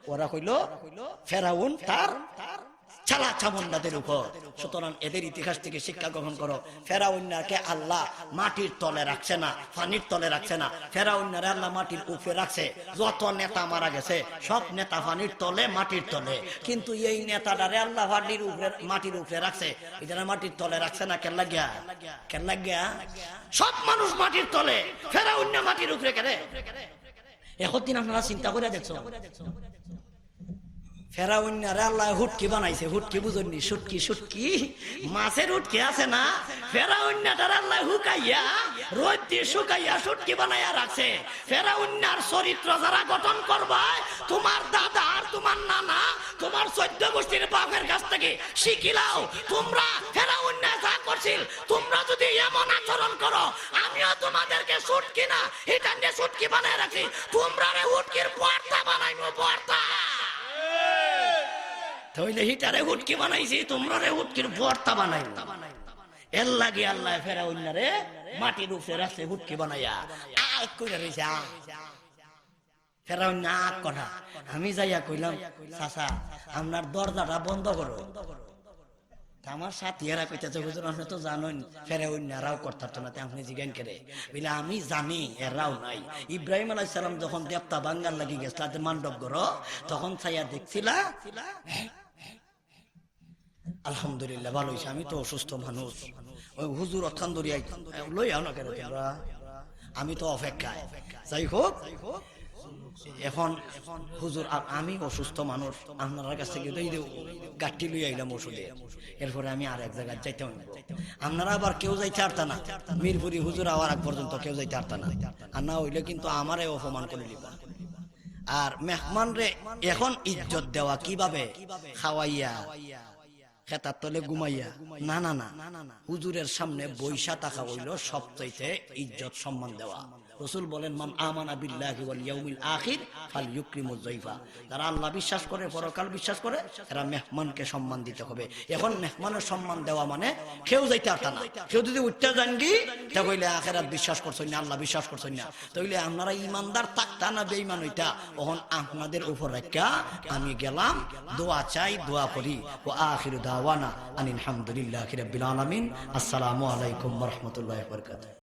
ওরা কইল ফেরাউন তার চালা চামুন্ডাদের উপর। সুতরাং এদের ইতিহাস থেকে শিক্ষা গ্রহণ করো। ফেরাউন্নাকে আল্লাহ মাটির তলে রাখছে না, পানির তলে রাখছে না। ফেরাউন্নারে আল্লাহ মাটির উপরে রাখছে। যত নেতা মারা গেছে, সব নেতা পানির তলে, মাটির তলে। কিন্তু এই নেতাটারে আল্লাহ পানির উপরে, মাটির উপরে রাখছে। ইতারে মাটির তলে রাখছে না, কেন লাগিয়া? কেন লাগিয়া? সব মানুষ মাটির তলে, ফেরাউন্না মাটির উপরে কেনে? একদিন আপনারা চিন্তা করে দেখছো, ফেরাউন্নারে আল্লায় হুটকি বানাইছে, হুটকি বুঝইন নি, শুটকি, শুটকি, মাছের হুটকি আছে না? ফেরাউন্নাটারে আল্লায় হুকাইয়া, রইদ দি শুকাইয়া শুটকি বানাইয়া রাখছে। ফেরাউন্নার চরিত্র যারা গঠন করবায়, তুমার দাদা আর তুমার নানা, তুমার চৌদ্দ গোষ্ঠীর বাপের কাছ থেকে শিখিলাও। তুমরা ফেরাউন্নায় যা করছিল, তুমরা যদি এমন আচরণ করো, আমিও তুমাদেরকে শুটকি না, হিটারে শুটকি বানাইয়া রাখছি, তুমরারে হুটকির ভর্তা বানাইমু, ভর্তা। তাইলে হিটারে হুটকি বানাইছি, তুমরারে হুটকির ভর্তা বানাইমু। এর লাগি আল্লায় ফেরাউন্নারে মাটির উপরে রাখছে হুটকি বানাইয়া। আ, কইরা রইছে, আ। ফেরাউন্না আ করা। আমি যাইয়া কইলাম, "চাচা, আপনার দরজাটা বন্ধ করো।" তা আমার সাথীরা কইতাছে, "হুজুর, আপনে তো জানইন, ফেরাউন্নারাও করতারতো না, তে আপনে জিগাইন কেরে?" বলে, "আমি জানি, এরাও নাই।" ইব্রাহিম আলাইহিস সালাম যখন দেবতা ভাঙ্গার লাগি গেছলা, তে মান্ডব ঘরো, তখন চাইয়া দেখছিলা, আলহামদুলিল্লাহ, ভালা অইছে। আমি তো অসুস্থ মানুষ, ওই হুজুর অতখান ধরি আইতাম, লই আও না কেনে তুমরা? আমি তো অপেক্ষায়। যাই হোক, এখন হুজুর, আ-, আমি অসুস্থ মানুষ, আপনারার কাছ থেকে তো এই যে গাঠি লই আইলাম ওষুধের, এরপরে আমি আর এক জাগাত যাইতাম অইবো। আপনারা আবার কেউ যাইতা পারতা না, মিরপুরি হুজুর আওয়ার আগ পর্যন্ত কেউ যাইতা পারতা না, আর না অইলে কিন্তু আমারে অপমান করিলিবা। আর মেহমানরে এখন ইজ্জত দেওয়া কিভাবে? খাওয়াইয়া, খেতার তলে ঘুমাইয়া? না, না, না। হুজুরের সামনে বইসা থাকা অইলো সবচাইতে ইজ্জত সম্মান দেওয়া। রসুল বলেন, "মান আমানা বিল্লাহি ওয়াল ইয়াউমিল আখির ফালইউকরিমুজ যায়ফা।" যারা আল্লাহ বিশ্বাস করে, পরকাল বিশ্বাস করে, এরা মেহমানকে সম্মান দিতে হবে। এখন মেহমানের সম্মান দেওয়া মানে কেউ যাইতা পারতা না, কেউ যদি উঠতা যানগি, তা কইলে আখেরাত বিশ্বাস করছইন না, আল্লাহ বিশ্বাস করছইন না। তাইলে আপনারা ইমানদার থাকতা না বেইমান অইতা, অখন আপনাদের উপর রাখিয়া আমি গেলাম, দোয়া চাই, দোয়া করি। ওয়া আখিরু দাওয়ানা আনিল হামদুলিল্লাহি রাব্বিল আলামিন। আসসালামু আলাইকুম ওয়া রাহমাতুল্লাহি ওয়া বারাকাতুহু।